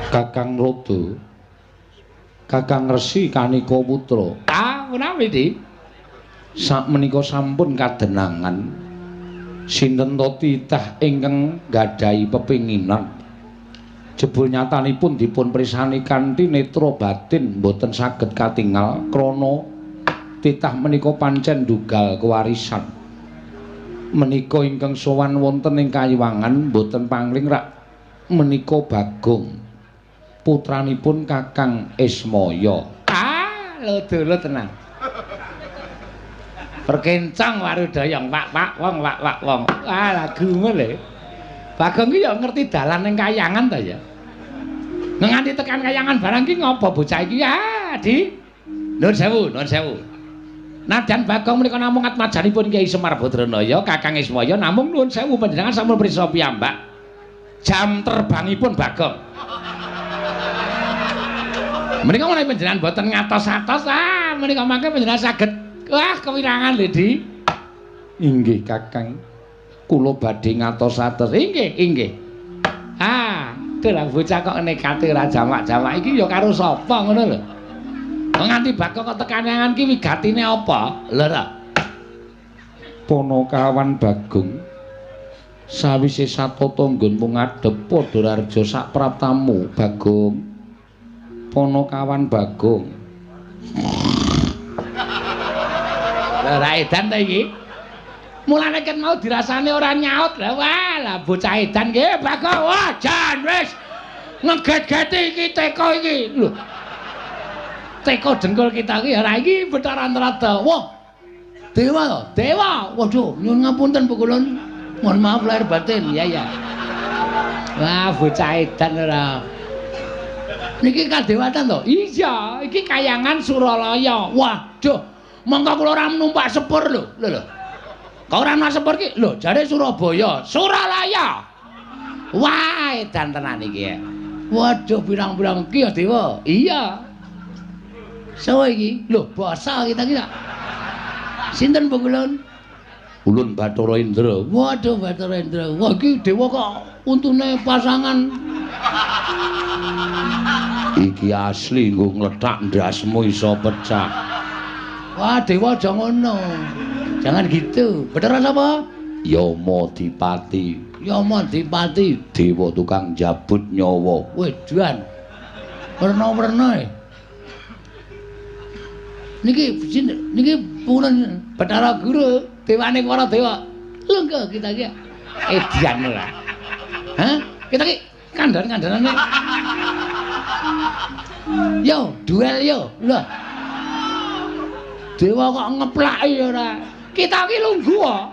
Kakang Rodo, Kakang Resi Kanika Putra. Ah, menawi, Dik? Sakmenika sampun kadenangan sinten to titah ingkang nggadahi pepinginan. Jebul nyatanipun dipun prisani kanthi netra batin mboten saged katingal krana titah menika pancen ndugal kewarisan. Menika ingkang sowan wonten ing kayiwangan mboten pangling rak menika Bagong, putranipun Kakang Ismaya. Ah, lho tenan. Perkencang warudayang wak-wak wong wak-wak wong. Ah, lagumu lho. Bagong ki ya ngerti dalan ning kayangan ta ya. Nganti tekan kayangan barang ki ngopo bocah iki? Ah, Di. Nuwun sewu, nuwun sewu. Nadyan Bagong menika namung atmajanipun Kyai Semar Badranaya, Kakang Ismaya, namung nuwun sewu panjenengan sampun prisa piyambak. Jam terbangipun Bagong. Menika menawi panjenengan boten ngatos-atos, ah menika mangke panjenengan saged wah kewirangan lho, Di. Inggih, Kakang. Kula badhe ngatos-atos. Inggih, inggih. Ah, dalah bocah kok nekate ora jamak-jamak iki ya karo sapa ngono lho. Nganti Bagong kok tekan kayangan ki wigatine apa? Lho ta. Ponokawan Bagong sawise satata nggonmu ngadhep padha raja sak praptamu, Bagong. Ponokawan Bagong. Lha ra edan ta iki? Mulane ket mau dirasane ora nyaut. Lah wah, lah bocah edan ki Bagong. Wah, jan wis ngeget-geti iki teko iki. Lho. Teko dengkul kita iki ora iki Bathara Antarada. Wah. Dewa to? Dewa. Waduh, nyuwun ngapunten Pukulun. Mohon maaf lahir batin. Ya ya. Wah, bocah edan ora. Niki kadewatan to? Iya, iki kayangan Suralaya. Waduh, mongko kula ora numpak sepur lho. Lho lho. Kok ora numpak sepur ki? Lho, jare Surabaya, Suralaya. Wah, edan tenan iki. Waduh, pirang-pirang iki ya, Dewa. Iya. Sawa iki? Lho, basa kita iki. Sinten Pukulun? Ulun Bathara Indra. Waduh, Bathara Indra. Wah, iki dewa kok untune pasangan. Iki asli nggo nglethak ndasmu iso pecah. Wah, dewa aja ngono. Jangan gitu. Bathara sapa? Yama Dipati. Yama Dipati, dewa tukang jabut nyawa. Wedan. Werna-werna e. Niki niki purun Bathara Guru, dewane para dewa. Lho kita iki edian ora. Hah? Kita iki kandhan-kandhanane. Yo, duel yo. Lho. Dewa kok ngeplaki ora. Kita iki lungguh kok.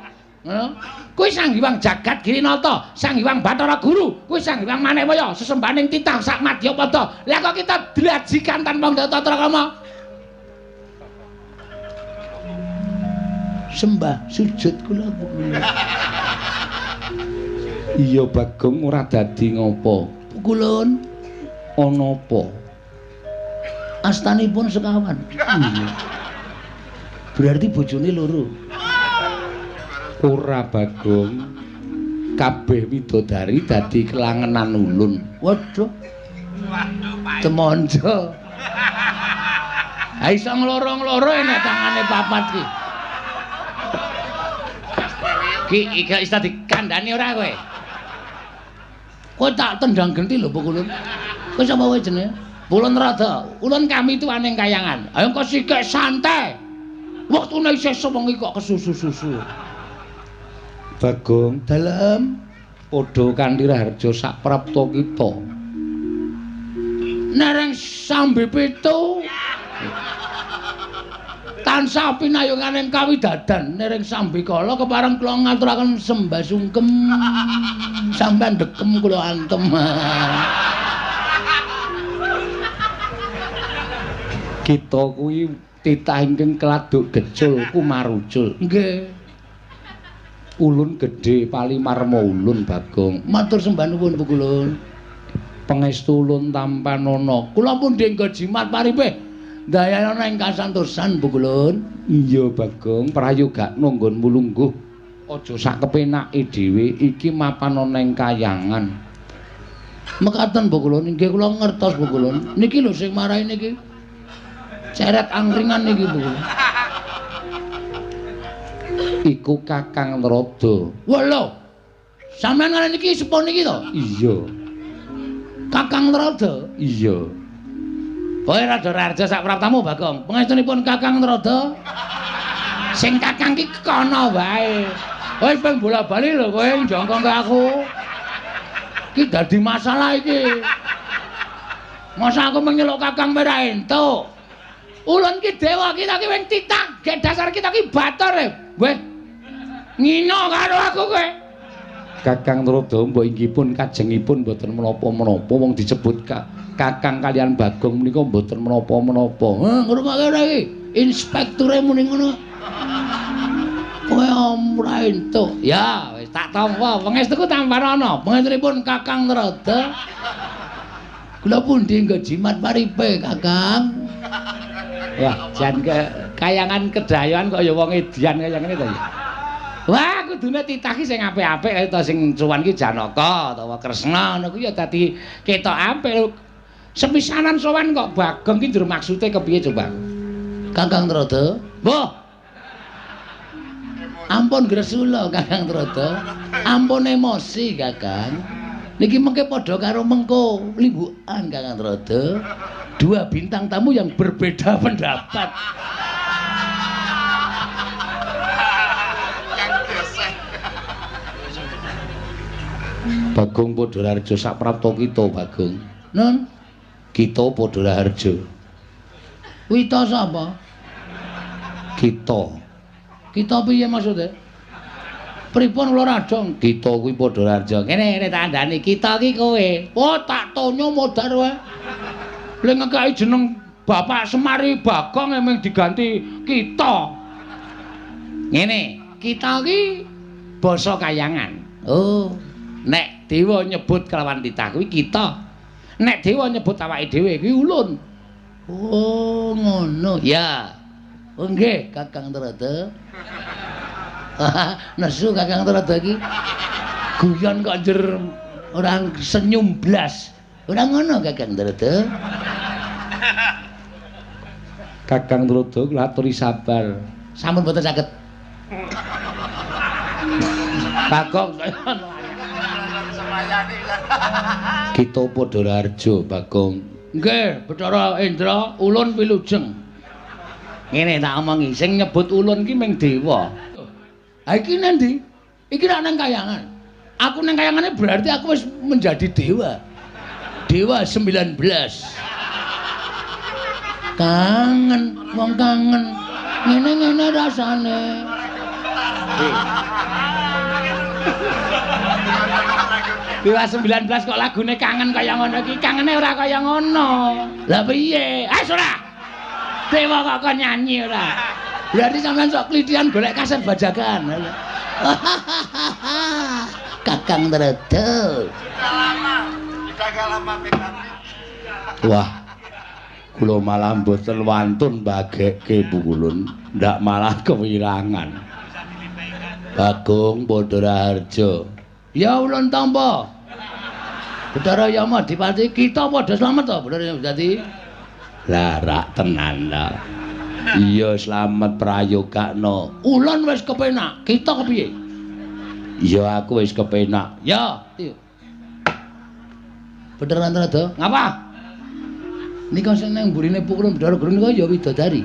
Ngono. Kuwi Sang Hyang Jagat Girinata, Sang Hyang Bathara Guru, kuwi Sang Hyang Manekwaya, sesembahaning titah sak madyapada. Lah kok kita dlajikan tanpa tata krama? Sembah sujud kula Pukulun. Iya Bagong ora dadi ngopo. Pukulun ana apa? Astanipun sekawan. Iya. Berarti bojone loro. Ora Bagong. Kabeh widodari dadi kelangenan ulun. Waduh. Temonjo. Ha iso ngloro-ngloro nek tangane papat ki. Ki iki iso dikandhani ora kowe? Kowe tak tendang genti lho Pukulun. Kowe sapa kowe jenenge? Pulun Rada. Ulun kami tuane kayangan. Ayo kok sikek santai. Wektune isih sewengi kok kesusu-susu. Bagong, dalem padha kanthi raharja sak prapta kita. Nereng sambe pitu. Tansah pinayunganing kawidadan nereng sambikala kepareng kula ngaturaken sembah sungkem. Sampeyan dekem kula antem. Kita kuwi titah ingkang keladuk gecul kumarucul. Nggih. Ulun gedhe palimarma ulun Bagong. Matur sembah nuwun Pukulun. Pangestu ulun tampanana. Kula pun dengga jimat paripih. Ndayana ing kasantosan Pukulun. Iya Bagong, prayogakno nggonmu lungguh. Aja sak kepenake dhewe, iki mapan ana ing kayangan. Mekaten Bu Kulun, nggih kula ngertos Bu Kulun. Niki lho sing marai niki. Ceret angkringan niki Bu Kulun. Iku Kakang Narada. Wah lho. Sampeyan ngene niki sepuh niki to? Iya. Kakang Narada? Iya. Kowe Rada Raharja sak praptamu Bagong. Pangestunipun Kakang Narada. Sing kakang ki kono wae. Wis ping bola-bali lho kowe njongkong ke aku. Iki dadi masalah iki. Masa aku menyeluk kakang ora entuk. Ulun ki dewa kita ki wing titah, gek dasar kita ki batur e. Weh. Ngino karo aku kowe. Kakang Narada mbok inggih pun kajengipun mboten menapa-menapa wong disebut kakang kalian Bagong menika mboten menapa-menapa. Heh, ngrungokke ora iki? Inspekture muni ngono. Kowe ora entuk. Ya, wis tak tampa. Pangestuku tampanana. Pangestunipun Kakang Narada. Kula pundi nggo jimat paripe, Kakang? Wah, jan kayangan kedayoan kok ya wong edian kaya ngene to ya. Wah, kudune titah ki sing apik-apik kaya ta sing cuwan ki Janaka utawa Kresna ngono kuwi ya dadi ketok apik. Sepisanan sowan kok Bagong ki njur maksude kepiye coba? Kakang Narada. Mbah. Ampun gresula Kakang Narada. Ampun emosi Kakang. Niki mengke padha karo mengko limbukan Kakang Narada. Dua bintang tamu yang berbeda pendapat. Bagong Padha Raharja sak prapta kita Bagong. Nun, kita Padha Raharja. Wita sapa? Kita. Kita piye maksude? Pripun kula radong? Kita kuwi Padha Raharja. Kene kene tak kandhani, kita ki kowe. Oh, tak tonyo modar wae. Le ngekeki jeneng Bapak Semari Bagong emeng diganti kita. Ngene, kita ki basa kayangan. Oh, nek dewa nyebut kelawan titah kuwi kita. Nek dewa nyebut awake dhewe kuwi ulun. Oh, ngono. Ya. Oh nggih, Kakang Narada. Nesu Kakang Narada iki. Guyon kok njer ora senyum blas. Ora ngono Kakang Narada. Kakang Narada kula aturi sabar. Sampun mboten saged. Bagong kita Padha Raharja Bagong. Nggih, Bathara Indra, ulun wilujeng. Ngene tak omongi, sing nyebut ulun ki ming dewa. Ha iki nang ndi? Iki rak nang kayangan. Aku nang kayangane berarti aku wis menjadi dewa. Dewa 19. Kangen, wong kangen. Ngene-ngene rasane. Dewa 19 kok lagune kangen kaya ngono iki, kangene ora kaya ngono. Lah piye? Ah ora. Dewa kok kon nyanyi ora. Berarti sampean sok klithian golek kaset bajakan. Kakang Narada. Wah. Kula malah mboten wantun bagekke Bu Kulun, ndak malah kewirangan. Bagong Padha Raharja. Ya ulun tampa. Bathara Yama Dipati kita padha slamet to, Bathara Yama dadi. Lah rak tenan ta. Iya slamet prayogakno. Ulun wis kepenak, kita kepiye? Ya aku wis kepenak. Ya. Bathara Narada, ngapa? Nika sing nang mburine pukulun Bathara Guru nika ya widodari.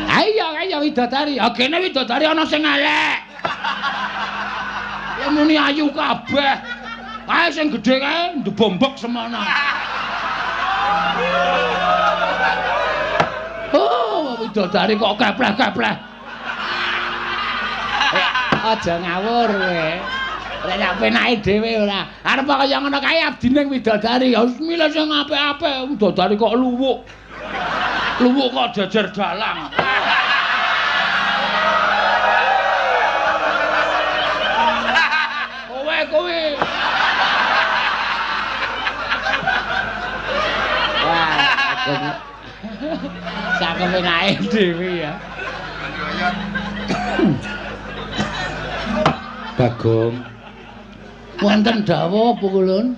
Ayo ayo widodari. Ah kene widodari ana sing elek. Ya muni ayu kabeh. Kae sing gedhe kae ndebombok semono. Oh, widodari kok kepleh-kepleh. Aja ngawur kowe. Ora sak penake dhewe ora. Arep kaya ngono kae abdine widodari. Ya wis milih sing apik-apik. Widodari kok luwuk. Luwuk kok jejer dalang. Kowe kowe. Wah, sak penake dhewe ya. Bagong. Wonten dawuh pukulun.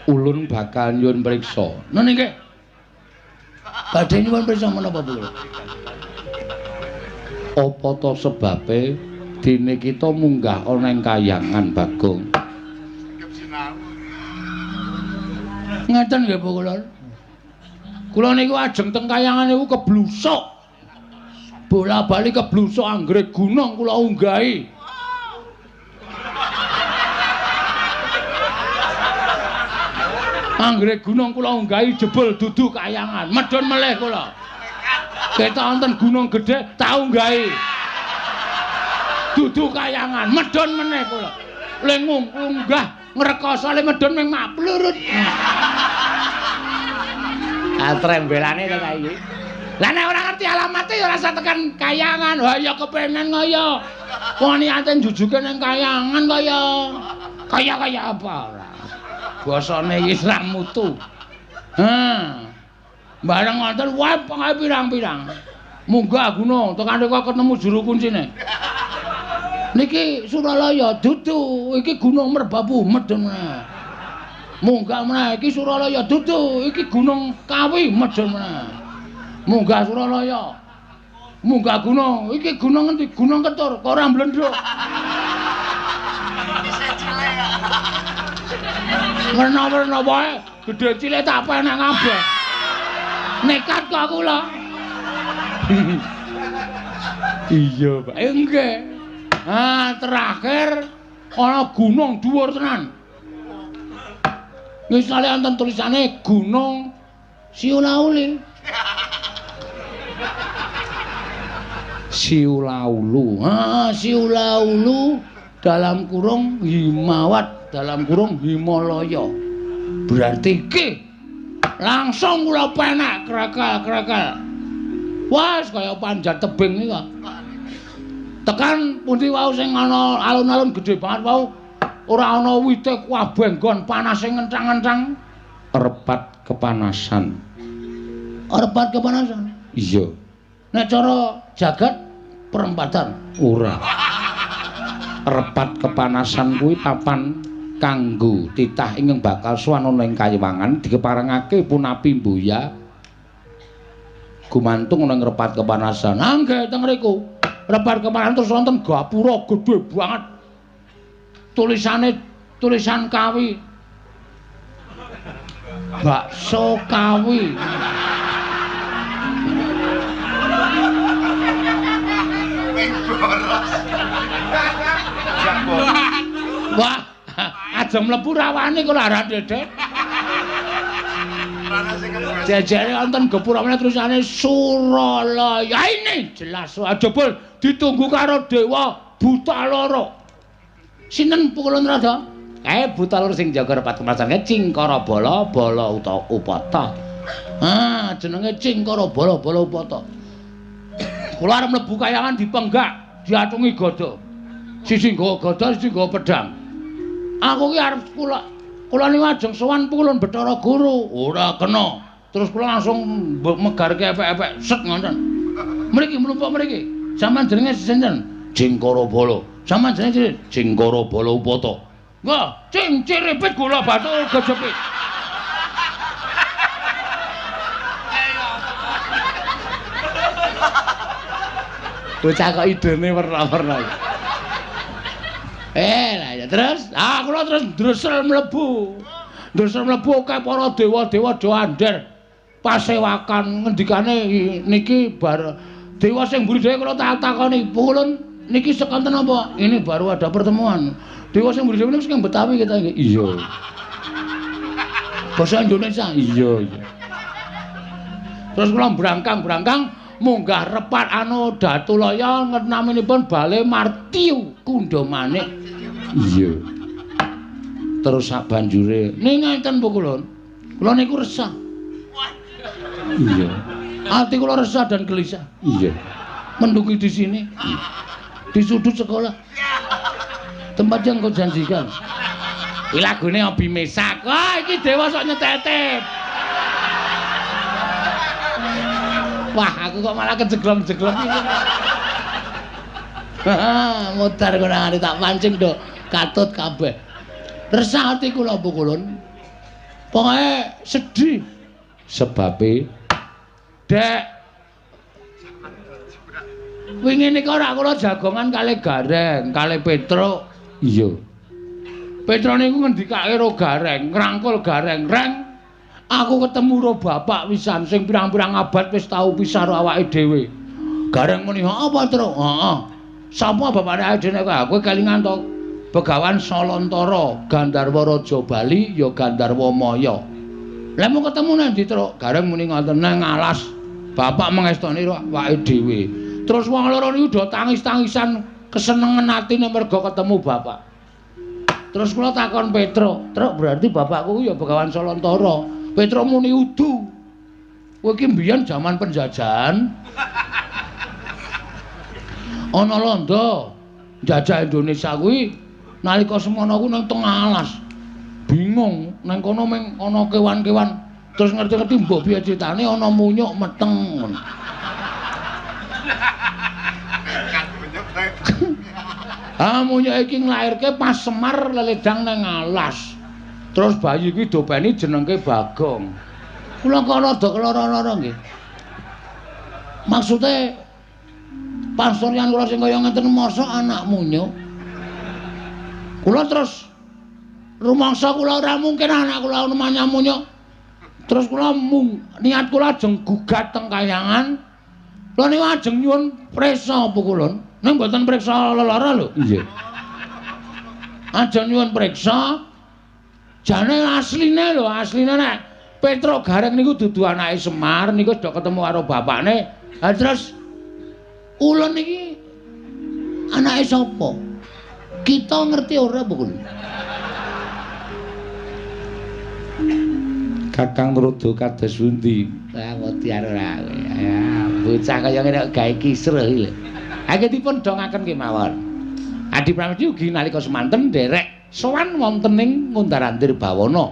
Ulun bakal nyuwun priksa. Nene nggih. Badhe nyuwun priksa menapa, Bu? Apa ta sebabe dene kita munggah ana ing kayangan, Bagong? Ngeten nggih, Bu Kulon. Kula niku ajeng teng kayangan niku keblusuk. Bola-bali keblusuk anggere gunung kula unggahi. Anggere gunung kula unggahi jebul dudu kayangan, medhun melih kula. Ketok wonten gunung gedhe tak unggahi. Dudu kayangan, medhun meneh kula. Le ngunggah ngrekoso le medhun ming mak plurut. Ah trembelane to ta iki. Lah nek ora ngerti alamate ya ora usah tekan kayangan. Wah ya kepengen kaya. Wong niate njujuke ning kayangan kaya. Kaya-kaya apa ora. Basane iki ra mutu. Ha. Bareng wonten wae pengae pirang-pirang. Munggah gunung tekan rika ketemu juru kuncine. Niki Suralaya dudu, iki Gunung Merbabu medhun meneh. Munggah meneh iki Suralaya dudu, iki Gunung Kawi medhun meneh. Munggah Suralaya. Munggah gunung, iki gunung endi? Gunung Ketur, kok ora mblendhuk. Werna-werna wae, gedhe cilik tak penek kabeh. Nekat kok kula. Iya, Pak. Nggih. Ah, terakhir ana gunung dhuwur tenan. Misale wonten tulisane Gunung Siulauli. Siulaulu. Ah, Siulaulu dalam kurung Himawat dalam kurung Himalaya. Berarti iki langsung kula penek krekel-krekel. Wah, kaya panjat tebing iki kok. Tekan pundi wau sing ana alun-alun gedhe banget wau ora ana wite kabeh nggon panase ngenthang-ngenthang. Repat kepanasan. Repat kepanasan? Iya. Nek cara jagat perempatan ora. Repat kepanasan kuwi papan kanggo titah ingkang bakal sowan ana ing kayiwangan dikeparengake punapi mbuya gumantung ana ing repat kepanasan. Ah nggih teng mriku. Repat kepanasan terus wonten gapura gedhe banget. Tulisane tulisan Kawi. Bakso Kawi. Wah, aja mlebu rawane kok ora dedek. Jejere wonten gapura meneh tulisane Suralaya. Ini jelas jebul ditunggu karo dewa buta loro. Sinten Pukulun Rada? Kae buta loro sing jaga repat kepanasan kae Cingkara Bala Bala utawa Upata. Ah, jenenge Cingkara Bala Bala Upata. Kula arep mlebu kayangan dipenggak, diacungi gada. Sisi nggawa gada, sisi nggawa pedang. Aku ki arep kula niku ajeng sowan Pukulun Bathara Guru. Ora kena. Terus kula langsung megarke epek-epek set ngoten. Mriki mlumpuk mriki. Sampeyan jenenge sinten? Cingkara Bala. Sampeyan jenenge sinten? Cingkara Bala Upata. Nggih, cing ciripit gula batu gejepit. Bocah kok idene werna-werna. Lah ya terus, ah kula terus ndresel mlebu. Ndresel mlebu akeh para dewa-dewa do andher. Pasewakan ngendikane niki bar dewa sing mburi dhewe kula tak takoni, "Pukulun niki sekonten apa?" Ini baru ada pertemuan. Dewa sing mburi dhewe niku sing Betawi kita nggih. Iya. Basa Indonesia. Iya, iya. Terus kula brangkang-brangkang munggah repat anu Datulaya naminipun Bale Martiu Kundha Manik. Iya. Terus sak banjure ning ngeten Pukulun. Kula niku resah. Iya. Ati kula resah dan gelisah. Iya. Mendungi di sini. Di sudut sekolah. Tempat yang kau janjikan. Iki lagune Obi Mesak. Wah, iki dewa sok nyetetep. Wah, aku kok malah kejeglong-jeglong iki. Mutar kurang tak pancing do katut kabeh. Resah ati kula Pukulun. Pokoke sedih. Sebabe Dek wingi nika ora kula jagongan kalih Gareng, kalih Petruk. Iya. Petruk niku ngendikake karo Gareng, ngrangkul Gareng, "Reng, aku ketemu karo bapak pisan sing pirang-pirang abad wis tau pisah karo awake dhewe." Gareng muni, "Apa, Truk?" "Heeh. Sapa bapakne awake dhewe nek kowe kelingan to? Begawan Salantara, Gandharwa Raja Bali ya Gandharwa Maya." "Lah mau ketemu nang ndi, Truk?" Gareng muni ngoten, "Nang alas. Bapak mengestoni awake dhewe." Terus wong loro niku do tangis-tangisan kesenengan atine mergo ketemu bapak. Terus kula takon Petruk, "Truk, berarti bapakku ya Begawan Salantara." Petruk muni, "Udu. Kowe iki mbiyen jaman penjajahan. Ana londo njajah Indonesia kuwi nalika semono kuwi nang tengah alas. Bingung, nang kono mung ana kewan-kewan. Terus ngerti-ngerti mbok piye critane ana munyuk meteng." Ah, munyuk iki nglairke pas Semar leledang nang alas. Terus bayi iki dopeni jenengke Bagong. Kula kok rada keloro-loro nggih. Maksude pasuryan kula sing kaya ngeten mosok anak munyuk. Kula terus rumangsa kula ora mungkin anak kula namanya munyuk. Terus kula niat kula ajeng gugat teng kayangan. Kula niku ajeng nyuwun priksa pukulun. Ning mboten priksa lelara lho. Nggih. Ajeng nyuwun priksa. Jane asline lho, asline nek Petruk Gareng niku dudu anake Semar niku wis do ketemu karo bapakne. Ha terus ulun iki anake sapa? Kita ngerti ora pukul? Kakang Rodo kados pundi? Ah wedi ora. Ya, bocah kaya ngene kok gawe kisruh iki lho. Anggen dipun dongaken kemawon. Adi Pramesti ugi nalika semanten nderek sowan wonten ing Ngundar-andir Bawana.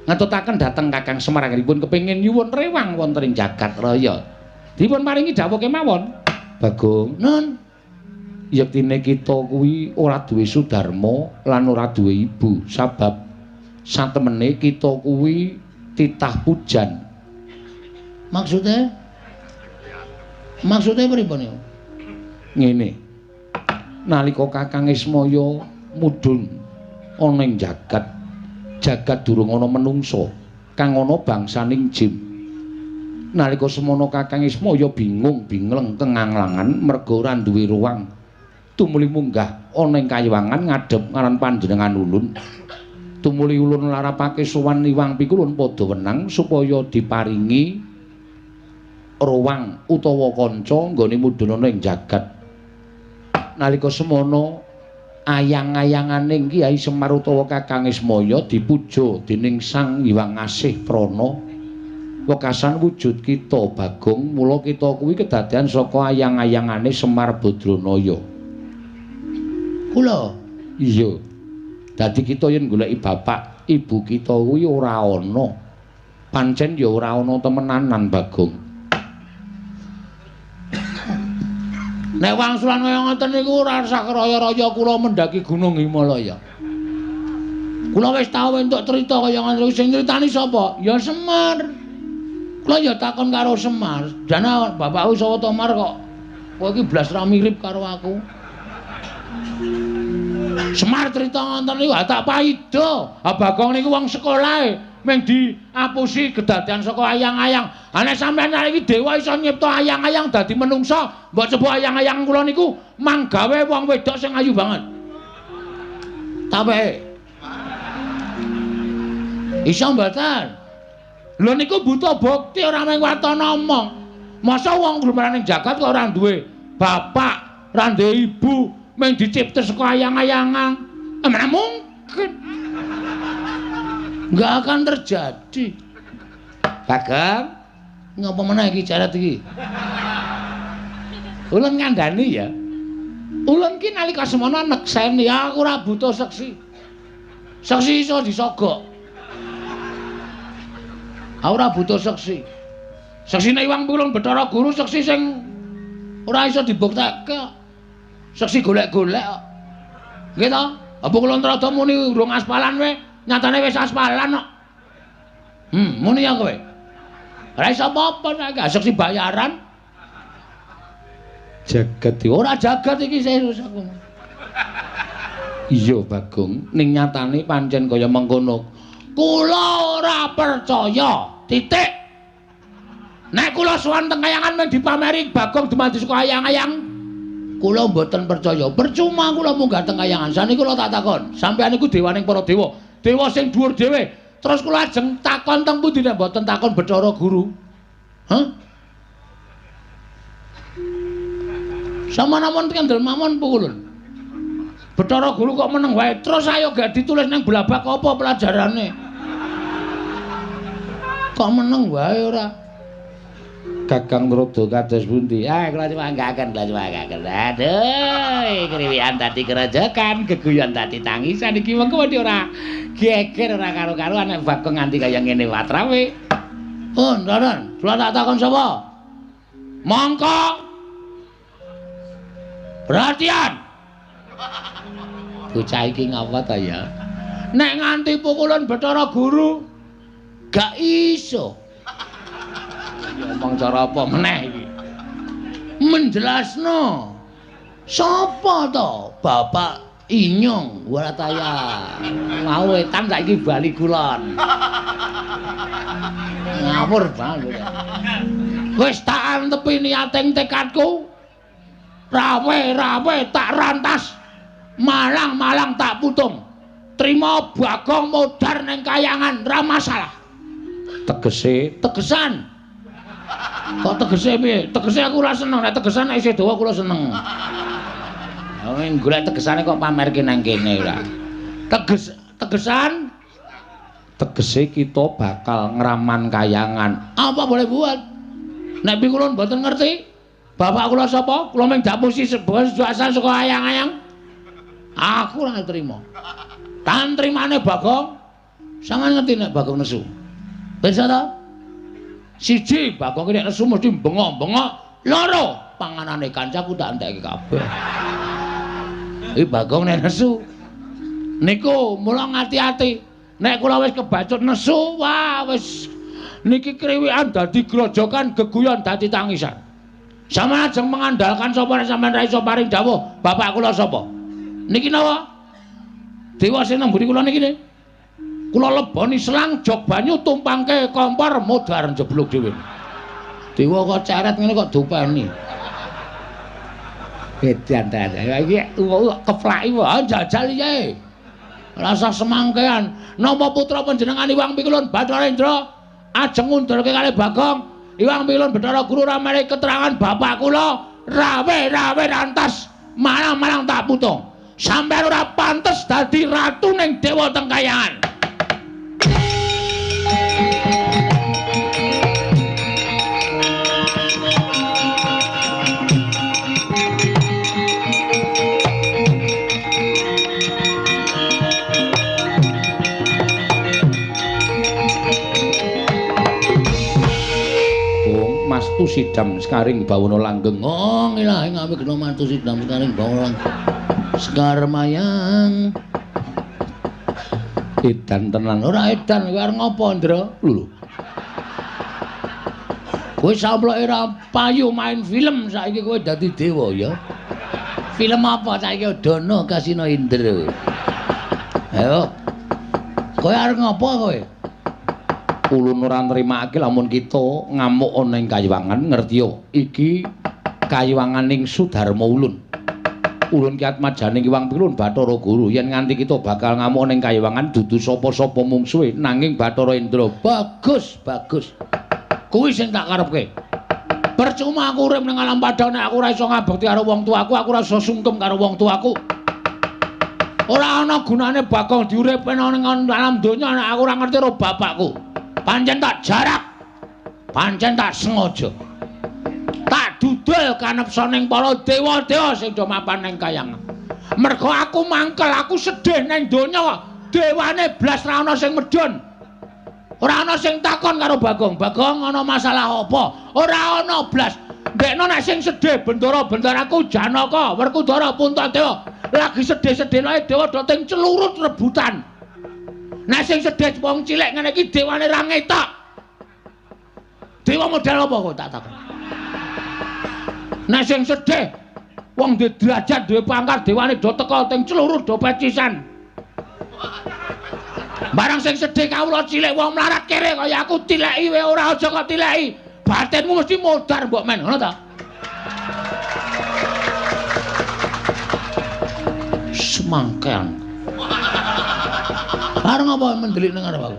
Ngetutaken dhateng Kakang Semar anggenipun kepengin nyuwun rewang wonten ing jagat raya. Dipun paringi dawuh kemawon. Bagong, nun. Yektine kita kuwi ora duwe sudarma lan ora duwe ibu, sabab satemene kita kuwi titah pujan. Maksudnya? Maksudnya pripun niku? Ngene. Nalika Kakang Ismaya mudhun ana ing jagat, jagat durung ana menungsa, kang ana bangsaning jin. Nalika semono Kakang Ismaya bingung bingleng kenganglangan merga ora duwe ruang. Tumuli munggah ana ing kayiwangan ngadhep ngaran panjenengan ulun. Tumuli ulun larapake sowan Iwang Pikulun padha wenang supaya diparingi ruang utawa kanca nggone mudhun ana ing jagat. Nalika semono ayang-ayanganing Kyai Semar utawa Kakang Ismaya dipuja dening Sang Hyang Asih Prana. Wekasan wujud kita Bagong, mula kita kuwi kedadean saka ayang-ayangane Semar Badranaya. Kula? Iya. Dadi kita yen goleki bapak, ibu kita kuwi ora ana. Pancen ya ora ana temenanan Bagong. Nek wangsulan kaya ngoten niku ora usah raya-raya kula mendaki Gunung Himalaya. Kula wis tau entuk crita kaya ngoten niku, sing nyritani sapa? Ya Semar. Kula ya takon karo Semar, "Jane bapakku sapa to Mar kok kowe iki blas ra mirip karo aku?" Semar crita ngoten niku tak paida. Ha Bagong niku wong sekolahe mung diapusi kedadean saka ayang-ayang. Ha nek sampeyan iki dewa iso nyipta ayang-ayang dadi menungsa, mbok coba ayang-ayang kula niku manggawe wong wedok sing ayu banget. Tape. Iso mboten? Lho niku butuh bukti ora mung watana omong. Masa wong glumaran ing jagat kok ora duwe bapak, ora duwe ibu, mung dicipta saka ayang-ayangan. Mana mungkin. Enggak akan terjadi. Bagong, ngapa meneh iki jarat iki? Ulun ngandani ya. Ulun ki nalika semono nekseni aku ora butuh seksi. Seksi iso disogok. Aku ora butuh seksi. Seksine Iwang Pulung Bathara Guru seksi sing ora iso dibuktekke. Seksi golek-golek kok. Nggih to? Apa kula Antrada muni urung aspalan wae, nyatane wis aspalan kok. Muni ya kowe. Ora iso apa-apa nek gak seksi bayaran. Jagat ora jagat iki serius aku. Iya Bagong, ning nyatane pancen kaya mengkono. Kula ora percaya. Titik. Nek kula sowan teng kayangan men dipameri Bagong dumadi saka ayang-ayang. Kula mboten percaya. Percuma kula munggah teng kayangan. Saniki kula tak takon, sampeyan niku dewaning para dewa. Dewa sing dhuwur dhewe. Terus kula ajeng takon teng pundi nek mboten takon Bathara Guru? Hah? Sama namon kendel mawon pukulun. Bathara Guru kok meneng wae. Terus ayo gak ditulis nang blabak apa pelajarane? Kok meneng wae ora? Kakang Rodo kados pundi? Ah, kula nyuwungaken, kula nyuwungaken. Aduh, kriwikan dadi kerojokan, geguyon dadi tangisan iki mengko wedi ora geger ora karo-karuan nek Bagong nganti kaya ngene watrawe. Oh, Ndron, kula tak takon sapa? Mongko. Perhatian. Bocah iki ngapa ta ya? Nek nganti pukulan Bathara Guru gak iso. Ngomong cara apa meneh iki? Menjelasno. Sapa to? Bapak Inyong ora ta ya. Mau wetan saiki bali kulon. Ngawur banget. Wis tak antepi niating tekadku. Rawe-rawe tak rantas. Malang-malang tak putung. Trima Bagong modar ning kayangan ra masalah. Tegese, tegesan. Kok tegese piye? Tegese aku ora seneng, nek tegesan nek isih dawa kula seneng. Wong golek tegesane kok pamerke nang kene ora. Teges, tegesan. Tegese kita bakal ngraman kayangan. Apa boleh buat? Nek kula mboten ngerti. Bapak kula sapa? Kula mung dapusi sebuah asal saka ayang-ayang. Aku ora trima. Tan trimane Bagong. Sampeyan ngerti nek Bagong nesu. Pirsa ta? Siji, Bagong nek nesu mesti bengok-bengok. Loro, panganane kancaku tak entekke kabeh. Iki Bagong nek nesu. Niku mula ngati-ati. Nek kula wis kebacut nesu, wah wis niki kriwikan dadi grojokan, geguyon dadi tangisan. Sampeyan ajeng mengandalkan sapa nek sampeyan ra iso paring dawuh, bapak kula sapa? Niki napa? Dewa sing nang mburi kula niki ne. Kula leboni selang jog banyu tumpangke kompor modar njeblug dhewe. Dewa kok ceret ngene kok dopeni. Edan ta. Iki keplaki wae jajal piye. Rasa semangkean. Napa putra panjenengan Iwang Pikulun Bathara Indra ajeng ngundurke kalih Bagong? Iwang Pikulun Bathara Guru ora menehi keterangan bapak kula rawe-rawe rantas malang-malang tak putung. Sampeyan ora pantes dadi ratu ning dewa teng kayangan. Mastu sidam sekaring bawana langgeng. Oh, ilahi ngawe gena mastu sidam sekaring bawana langgeng. Sekar mayang. Edan tenan. Ora edan kowe arep ngopo, Ndra? Lho. Kowe samploke ora payu main film saiki kowe dadi dewa ya. Film apa saiki Dono Kasino Indra. Ayo. Kowe arep ngopo kowe? Ulun ora nrimake lamun kita ngamuk ana ing kayiwangan ngertiya iki kayiwanganing Sudarma ulun. Ulun ki atmajaning Iwang Pilun Bathara Guru yen nganti kita bakal ngamuk ning kayiwangan dudu sapa-sapa mungsuhe nanging Bathara Indra. Bagus, bagus. Kuwi sing tak karepke. Percuma aku urip ning alam padha nek aku ora iso ngabekti karo wong tuaku, aku ora iso sungkem karo wong tuaku. Ora ana gunane Bagong diuripne ning alam donya nek aku ora ngerti karo bapakku. Pancen tak jarak, pancen tak sengaja, tak dudul kanepsaning para dewa-dewa sing do mapan ning kayangan. Mergo aku mangkel, aku sedih ning donya, dewane blas ra ana sing medhun. Ora ana sing takon karo Bagong. Bagong ana masalah apa? Ora ana blas. Ndekno nek sing sedih bendara-bendaraku Janaka, Werkudara, Puntadewa lagi sedih-sedih ae dewa do teng celurut rebutan. Nek sing sedih wong cilik ngene iki dewane ra ngetok. Dewa model apa kok tak takon. Nek sing sedih wong duwe derajat, duwe pangkat, dewane do teka teng celuru do pecisan. Barang sing sedih kawula cilik wong mlarat kere kaya aku tileki wae ora aja kok tileki. Batinmu mesti modar mbok men, ngono ta? Semangkean. Bareng apa mendelik nang arep aku?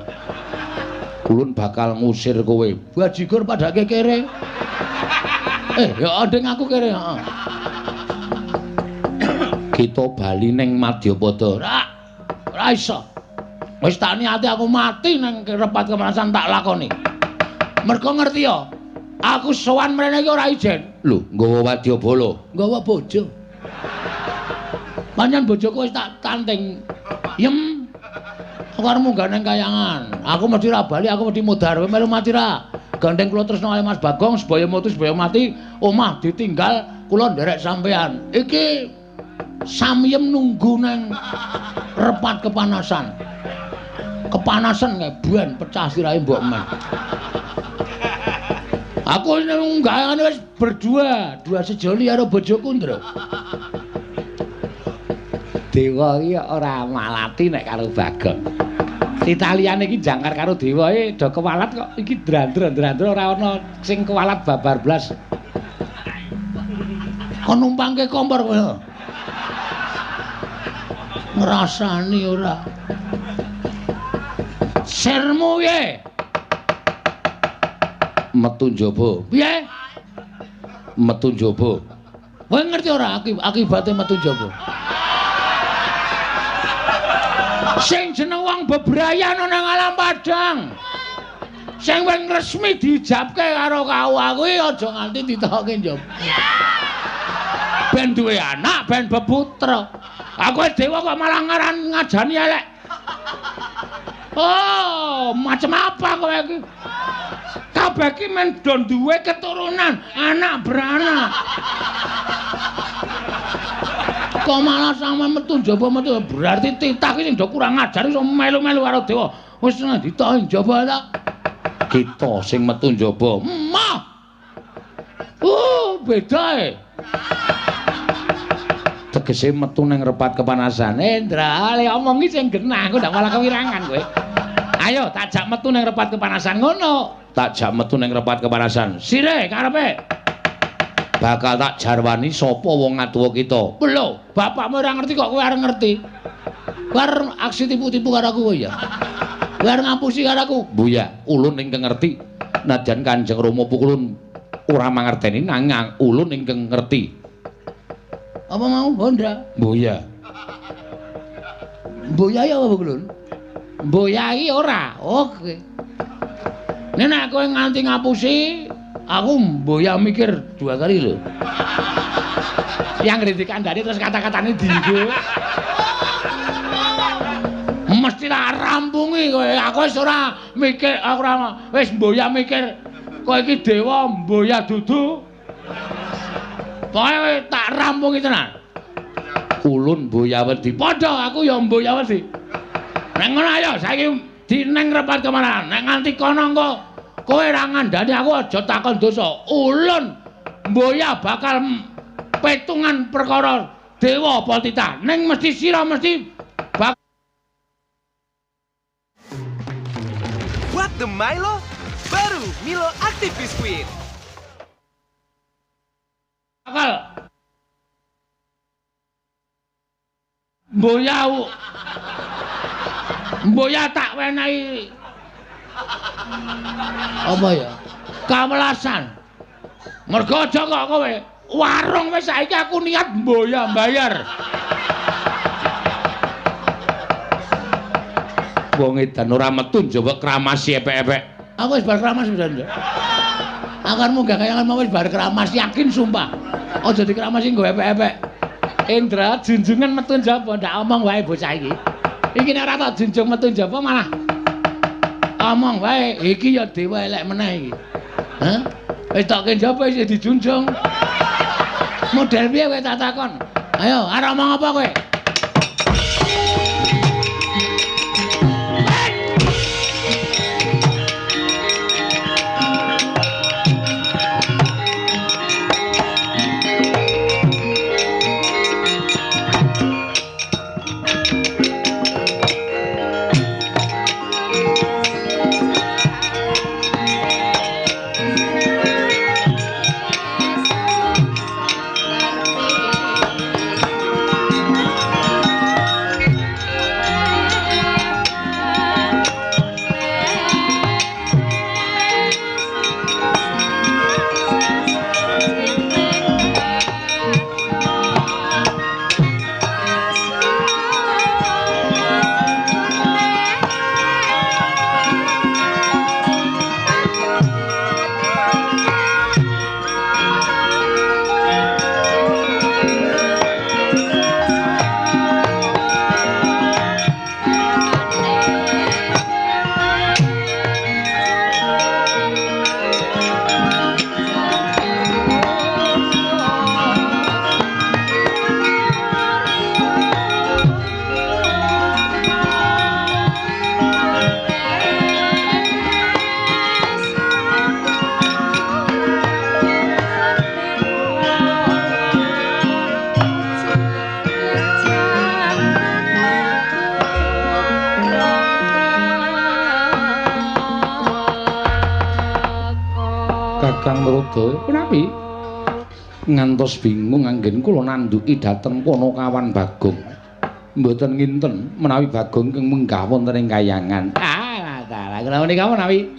Ulun bakal ngusir kowe. Bajigur padake kere. Ya adeng aku kere, heeh. Kita bali ning Madyapada. Ora iso. Wis tak niati aku mati nang repat kepanasan tak lakoni. Mergo ngerti ya, aku sowan mrene iki ora ijen. Lho, nggawa wadyabala, nggawa bojo. Pancen bojoku wis tak tanting. Yem. Aku arep munggah nang kayangan. Aku mesti ra bali, aku mesti mudhar. Kowe melu mati ra? Gandeng kula tresna kali Mas Bagong, sebaya mutu sebaya mati, omah ditinggal kula nderek sampean. Iki samyem nunggu nang repat kepanasan. Kepanasan kae ben pecah sirahe mbok men. Aku nunggakane wis berdua, dua sejoli karo bojoku, Ndra. Dewa iki ora malati nek karo Bagong. Italiyane iki jangkar karo dewa e do kewalat kok iki drandra-drandra ora ana sing kewalat babar blas. Kon numpangke kompor kowe. Ngrasani ora. Sirmu piye? Metu njaba. Piye? Metu njaba. Kowe ngerti ora akibate metu njaba? Sing jeneng wong bebrayan nang alam padang. Sing wis resmi diijabke karo kau kuwi aja nganti ditokke njaba. Ben duwe anak, ben beputra. Aku dewa kok malah ngaran ngajani elek. Oh, macam apa kowe iki? Kabeh iki men do duwe keturunan, anak beranak. Kok malah sama metu njaba metu berarti titah iki sing do kurang ajar iso melu-melu karo dewa. Wis ditoki njaba ta. Kita sing metu njaba. Mah. Beda e. Tegese metu nang repat kepanasan. Ndra, le omongi sing genah, aku ndak malah kewirangan kowe. Ayo tak jak metu nang repat kepanasan ngono. Tak jak metu nang repat kepanasan. Sire karepe. Bakal tak jarwani sapa wong ngatuwa kita. Lho, bapakmu ora ngerti kok kowe arep ngerti. Kowe arep aksi tipu-tipu karo aku kowe ya. Kowe arep ngapusi karo aku. Mbuya, ulun ingkang ngerti. Najan Kanjeng Rama pukulun ora mangerteni nanging ulun ingkang ngerti. Apa mau Honda? Mbuya. Mbuya ya apa kulun? Mbuya iki ora. Oke. Nek kowe nganti ngapusi, aku mbuya mikir dua kali lho. Yang ngerti kandhane terus kata-katane dienggo. Mesti tak rampungi kowe. Aku wis ora mikir, aku ora wis mbuya mikir kowe iki dewa mbuya dudu. Pokoke tak rampungi tenan. Ulun mbuya wedi. Padha aku ya mbuya wedi. Nek ngono ayo saiki dineng repat kemana. Nek nganti kono engko kowe ora ngandani aku aja takon dosa. Ulun mbuya bakal petungan perkara dewa apa titah. Ning mesti sira mesti bakal. What the Milo? Baru Milo Active Biskuit. Bakal mbuya mbuya tak wenehi apa ya kawelasan. Mergo aja kok kowe warung wis saiki aku niat mbuya mbayar. Wong edan ora metu njaba kramasi epek-epek. Aku wis bar kramas pisan. Aku arep munggah kayangan mau wis bar kramas yakin sumpah. Aja dikramasi nggo epek-epek. Indra junjungan metu njaba ndak omong wae bocah iki. Iki nek ora tak junjung metu njaba malah omong wae. Iki ya dewa elek meneh iki. Hah? Wis tokke njaba isih dijunjung. Model piye kowe tak takon? Ayo, arep omong apa kowe? Kakang Narada, punapi? Ngantos bingung anggen kula nandhuki dhateng Panakawan Bagong. Mboten nginten menawi Bagong ingkang munggah wonten ing kayangan. Ah, dalah kula menika menawi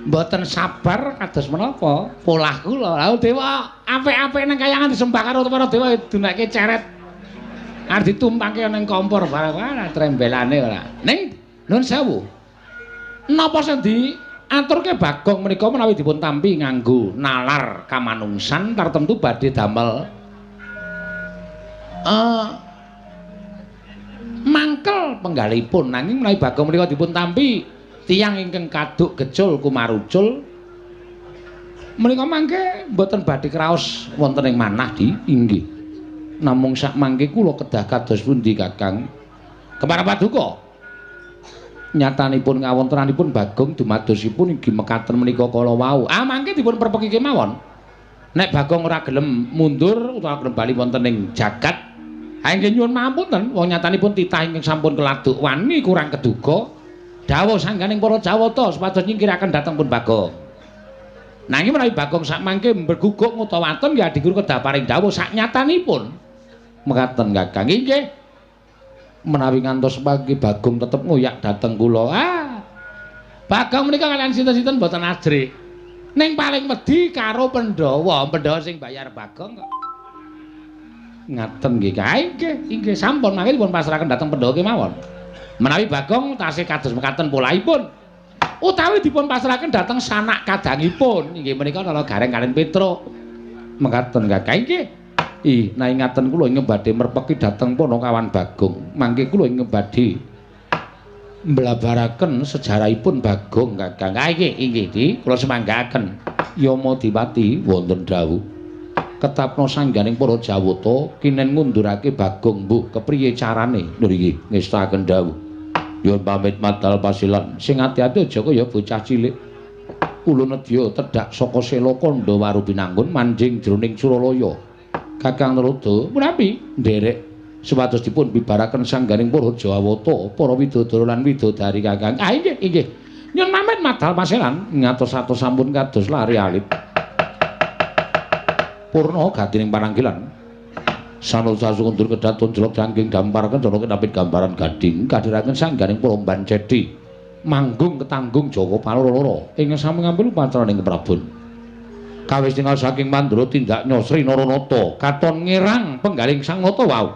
mboten sabar kados menapa polah kula. Lha dewa apik-apik nang kayangan disembah karo para dewa dunake ceret. Arep ditumpangke ning kompor barang ora trembelane ora. Ning nuwun sewu. Napa sing diaturke Bagong menika menawi dipun tampi nganggo nalar kamanungsan tartemtu badhe damel mangkel penggalipun, nanging menawi Bagong menika dipun tampi tiyang ingkang kaduk gecul kumarucul menika mangke mboten badhe kraos wonten ing manah di inggih. Namung sak mangke kula kedah kados pundi Kakang? Kemara paduka. Nyatanipun kawontenanipun Bagong dumadosipun inggih mekaten menika kala wau. Ah mangke dipun perpeki kemawon. Nek Bagong ora gelem mundur utawa gelem bali wonten ing jagat, ha inggih nyuwun pangapunten, wong nyatanipun titah ingkang sampun keladuk wani kurang keduga. Dawuh sangganing para Jawata supados nyingkiraken dhateng pun Bagong. Nanging menawi Bagong sak mangke mbeguguk ngutawaten ya adigur kedah paring dawuh sak nyatanipun. Mekaten Kakang. Inggih. Menawi ngantos pagi Bagong tetep ngoyak dhateng kula. Ah. Bagong menika kalian sinten-sinten mboten ajrih. Ning paling wedi karo Pandhawa, Pandhawa sing bayar Bagong kok. Ngaten nggih. Inggih, inggih sampun mangke dipun pasrahaken dhateng Pandhawa kemawon. Menawi Bagong tasih kados mekaten polahipun utawi dipun pasrahaken dhateng sanak kadangipun inggih menika Nala Gareng kaliyan Petruk. Mekaten Kakang. Inggih. Ih, nah ingaten kula ingkang badhe merpeki dhateng Panakawan Bagong. Mangke kula ingkang badhe mblabaraken sejarahipun Bagong Kakang. Ah inggih, inggih di kula semanggaken. Yama Dipati wonten dawuh. Ketapna sangganing para Jawata kinen ngundurake Bagong mbuh kepriye carane? Lho iki ngestakaken dawuh. Nyuwun pamit madal pasilan. Sing ati-ati aja kaya bocah cilik. Kula nedya tedhak saka sela kandha waru binanggun manjing jroning Suralaya. Kakang Narada punapi nderek supados dipun bibaraken sangganing para Jawata, para widodara lan widodari Kakang. Ah inggih, inggih. Nyuwun pamit madal pasilan ngatos-atos sampun kados lari alit. Purna gatining pananggilan. Sanosa sundur kedaton jelok jangking dampar kencana kenapit gambaran gading kadhiraken sangganing para Bancedi. Manggung ketanggung Jawa paloro-loro ing sami ngambil upacaraning Prabon. Kawis tingal saking Mandura tindak Nyosri Naranata katon ngirang penggaling Sang Nata wau.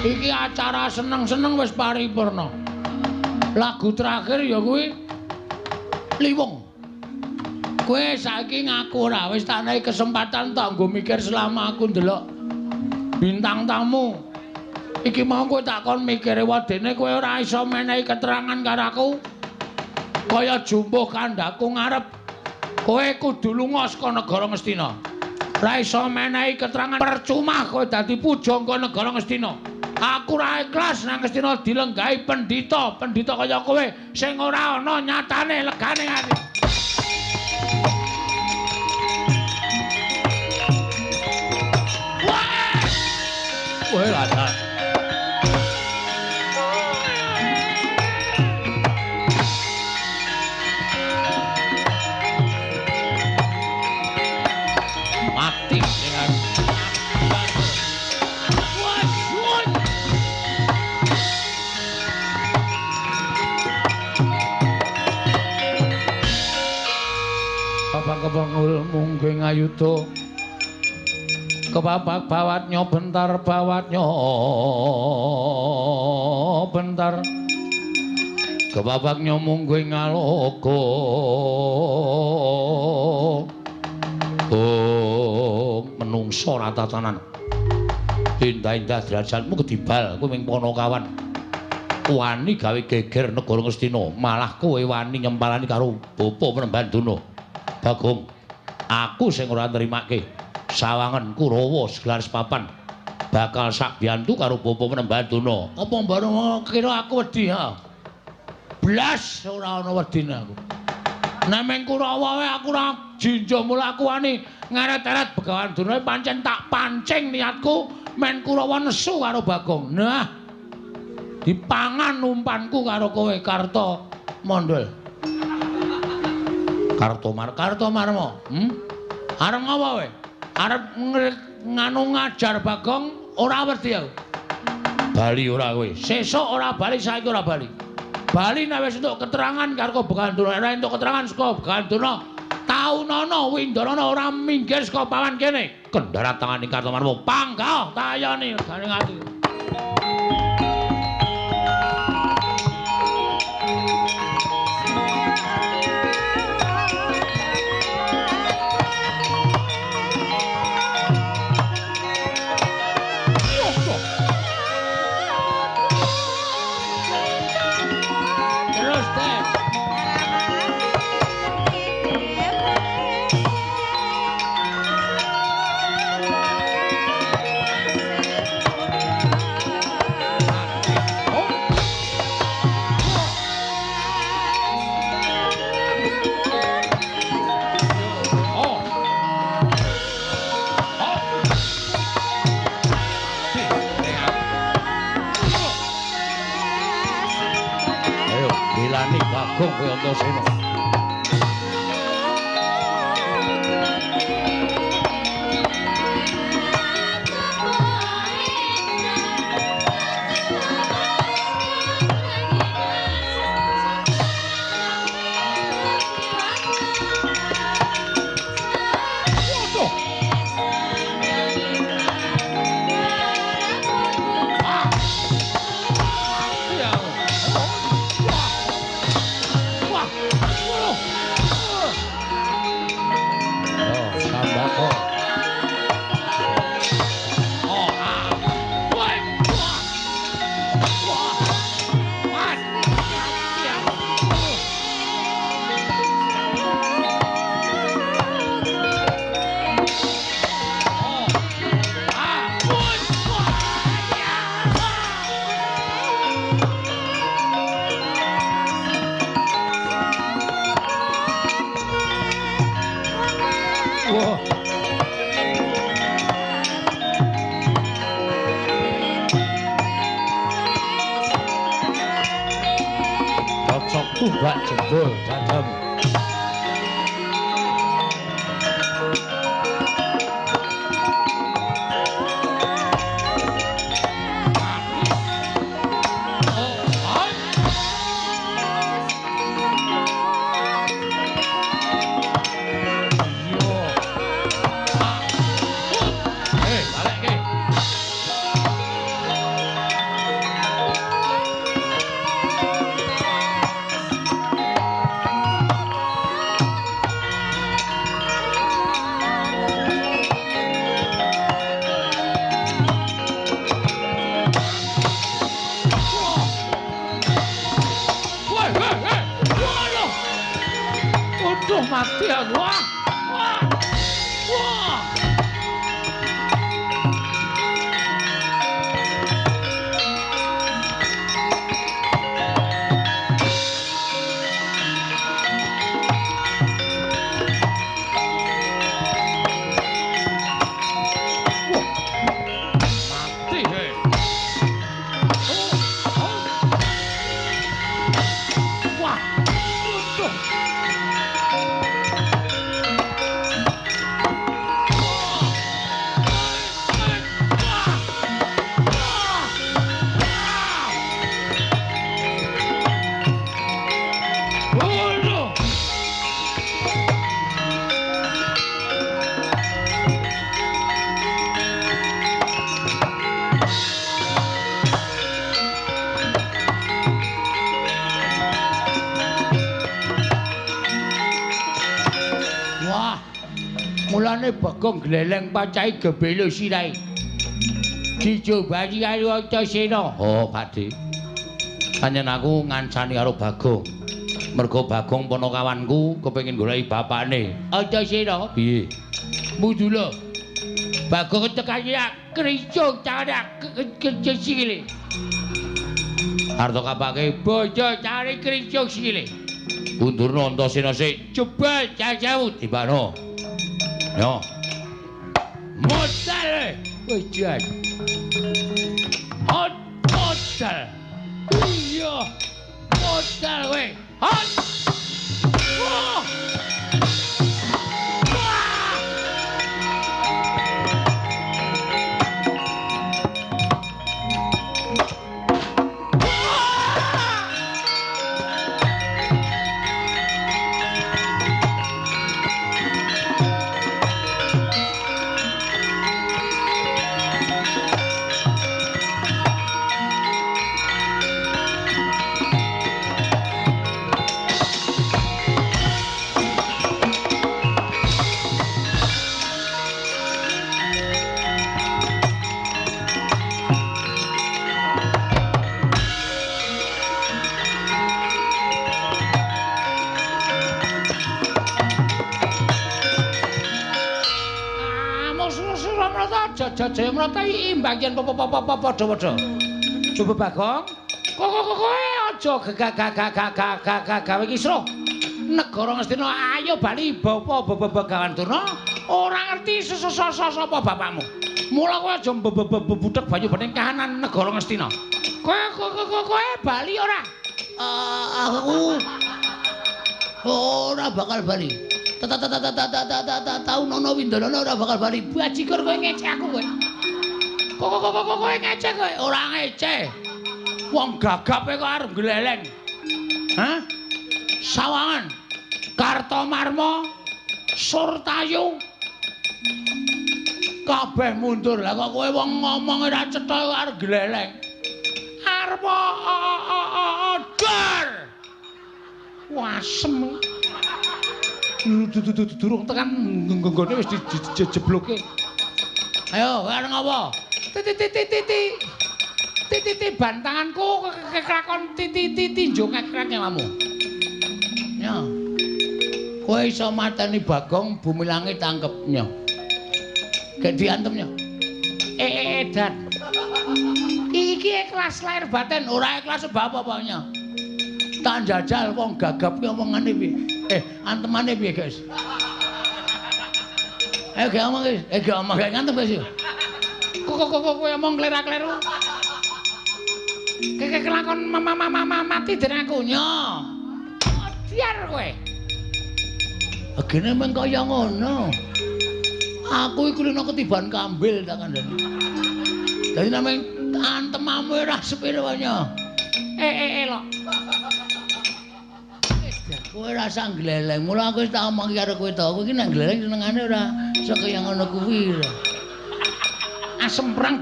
Iki acara seneng-seneng wis paripurna. Lagu terakhir ya kuwi Liwung. Kowe saiki ngaku ora wis tak nehi kesempatan tak nggo mikir selama aku ndelok bintang tamu. Iki mau kowe tak kon mikire wedene kowe ora iso menehi keterangan karo aku. Kaya jumbuh kandhaku ngarep. Kowe kudu lunga saka negara Ngastina. Ora iso menehi keterangan percuma kowe dadi pujangga negara Ngastina. Aku ora ikhlas nang Ngastina dilenggahi pendhita, pendhita kaya kowe sing ora ana nyatane legane ati. Wah! Kowe ladan. Mati dengan Bapak kepengul mungguing ayuda kepapak bawatnya bentar bawatnya bentar kepapaknya mungguing aloka. Oh, menungso ora tatanan. Indah-indah derajatmu kedibal kowe ming Panakawan. Wani gawe geger negara Ngastina, malah kowe wani nyempalani karo bapa Penemban Duna. Bagong, aku sing ora nrimake sawangen Kurawa segelar sepapan bakal sak biyantu karo bapa Penemban Duna. Apa mbareng kira aku wedi ha? Blas ora ana wedine aku. Nek meng Kurawa wae aku ora jinja mula aku wani ngeret-eret Begawan Durna pancen tak pancing niatku men Kurawa nesu karo Bagong. Nah, dipangan umpanku karo kowe Karta Mondol. Kartomarma. Arep ngapa kowe? Arep nganu ngajar Bagong ora wedi aku. Bali ora kowe. Sesuk ora bali, saiki ora bali. Bali nek wis entuk keterangan karo Begawan Durna, ora entuk keterangan saka Begawan Durna, taunana Windarana ora minggir saka pawan kene. Kendharat tangane Kartomarma, panggah tayane regane ati. Bagong kowe Antasena. Tumbak jebol dadamu. Mati aku. Wah. Wah. Wah. Mulane Bagong gleleng pacahe gebelo sirahe. Dijobani karo Antasena. Oh, Pakde. Pancen aku ngancani karo Bagong. Mergo Bagong ponokawanku kepengin goleki bapakne. Antasena, piye? Mudula. Bagong tekani kricung cari kricung sikile. Arta kapake bojo cari kricung sikile. Undurna Antasena sik jebal jauh tibano. Yo. Modal. Wis jan. Hot modal. Iya. Modal kowe. Hot. Wah. Wah. Jaya Mrata imbang yen padha-padha. Coba Bagong. Kok kowe aja gagah gawe kisruh. Negara Ngastina ayo bali bapa Begawan Durna ora ngerti sapa bapakmu. Mula kowe aja mbebudhek banyu bening kahanan negara Ngastina. Kowe bali ora? Aku ora bakal bali. Tau nono Windono ora bakal bali. Bajigur kowe ngecek aku kowe. Kok kowe ngecek kowe? Ora ngecek. Wong gagape kok arep gleleng. Hah? Sawangan Kartomarma Surtayu kabeh mundur. Lah kok kowe wong ngomong ora cetha kok arep gleleng. Arep dor. Wasem. Durung tekan nggone wis dijebloke. Ayo, arep ngopo? Titi titi bantanganku kelakon titi tinjo kekrek nyawamu. Ya. Kowe iso mateni Bagong bumi langit tangkep nya. Gek diantem nya. Edan. Iki ikhlas lahir batin, ora ikhlas sebab apa nya. Tak jajal wong gagap ki omongane piye? Antemane piye, guys? Ayo gak omong, guys. Gak omong, gak ngantem, guys. Kok kowe omong klera-kleru. Keke kelakon mama mati dening aku nya. Diar kowe. Agene meng kaya ngono. Aku iku lino ketiban kambil tak kandhani. Dadi nameng antemamu ora sepiro nya. Lok. Kowe ora usah gleleng. Mula aku wis tak omong karo kowe to. Kowe iki nek gleleng senengane ora kaya ngono kuwi. Asem perang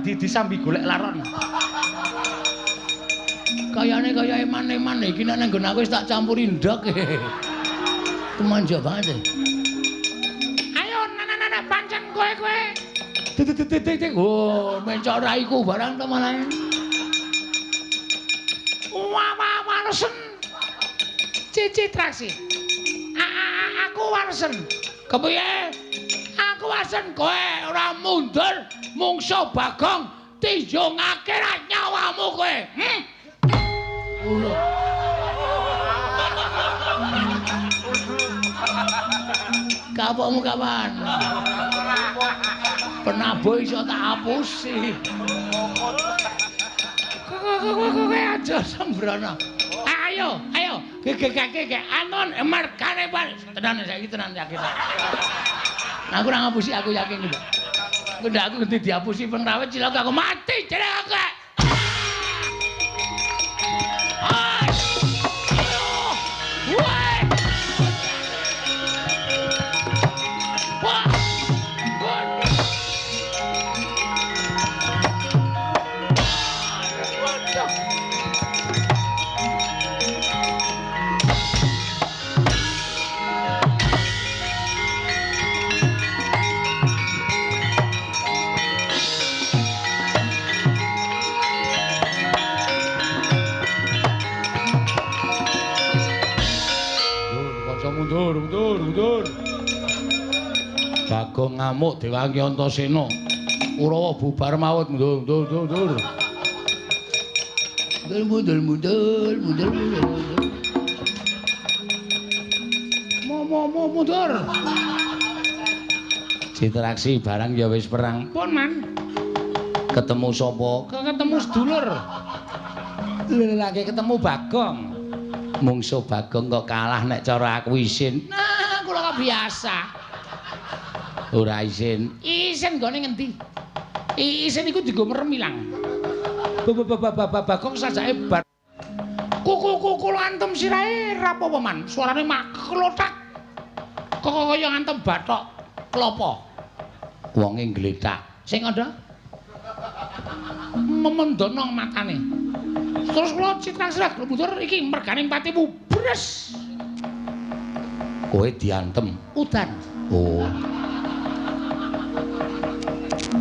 disambi golek laron. Kayane kaya eman-eman iki nek nang nggon aku wis tak campuri ndok. Kemanja banget. Ayo nana pancen kowe kowe. Titik. Oh, mencok raiku barang to malah. Wah wah walesen. Cici traksi. Aku waresen. Kepiye? Aku waresen kowe ora mundur mungsuh Bagong tinjungake ra nyawamu kowe. Ngono. Kapokmu kapan? Penabuh iso tak hapusi. Kowe aja sembrono. Ayo, ayo, gegegake anon mergane tenan saiki tenan yakin. Aku ora ngapusi, aku yakin lho. Engko ndak aku ngerti dihapusi pengrawit cilaka aku mati jeneng aku. Mundur, mundur, mundur. Bagong ngamuk diwangi Antasena. Kurawa bubar mawut mundur, mundur, mundur, mundur. Mundur, mundur, mundur, mundur, mundur. Mo, mundur. Citraksi barang ya wis perang. Pun man. Ketemu sapa? Ketemu sedulur. Lelaki ketemu Bagong. Mungsuh Bagong kok kalah nek cara aku isin. Nah, kula kok biasa. Ora isin. Isin nggone ngendi? Isin iku dienggo merem ilang. Bagong sajake bar. Kuku-kuku antem sirahe ra apa-apa man. Suarane mak klothak. Kok kaya ngantem bathok klopo. Wonge ngletak. Sing kandha memendono matane. Terus kula citrasrah mundur iki mergane patimu bres. Kowe diantem udan. Oh.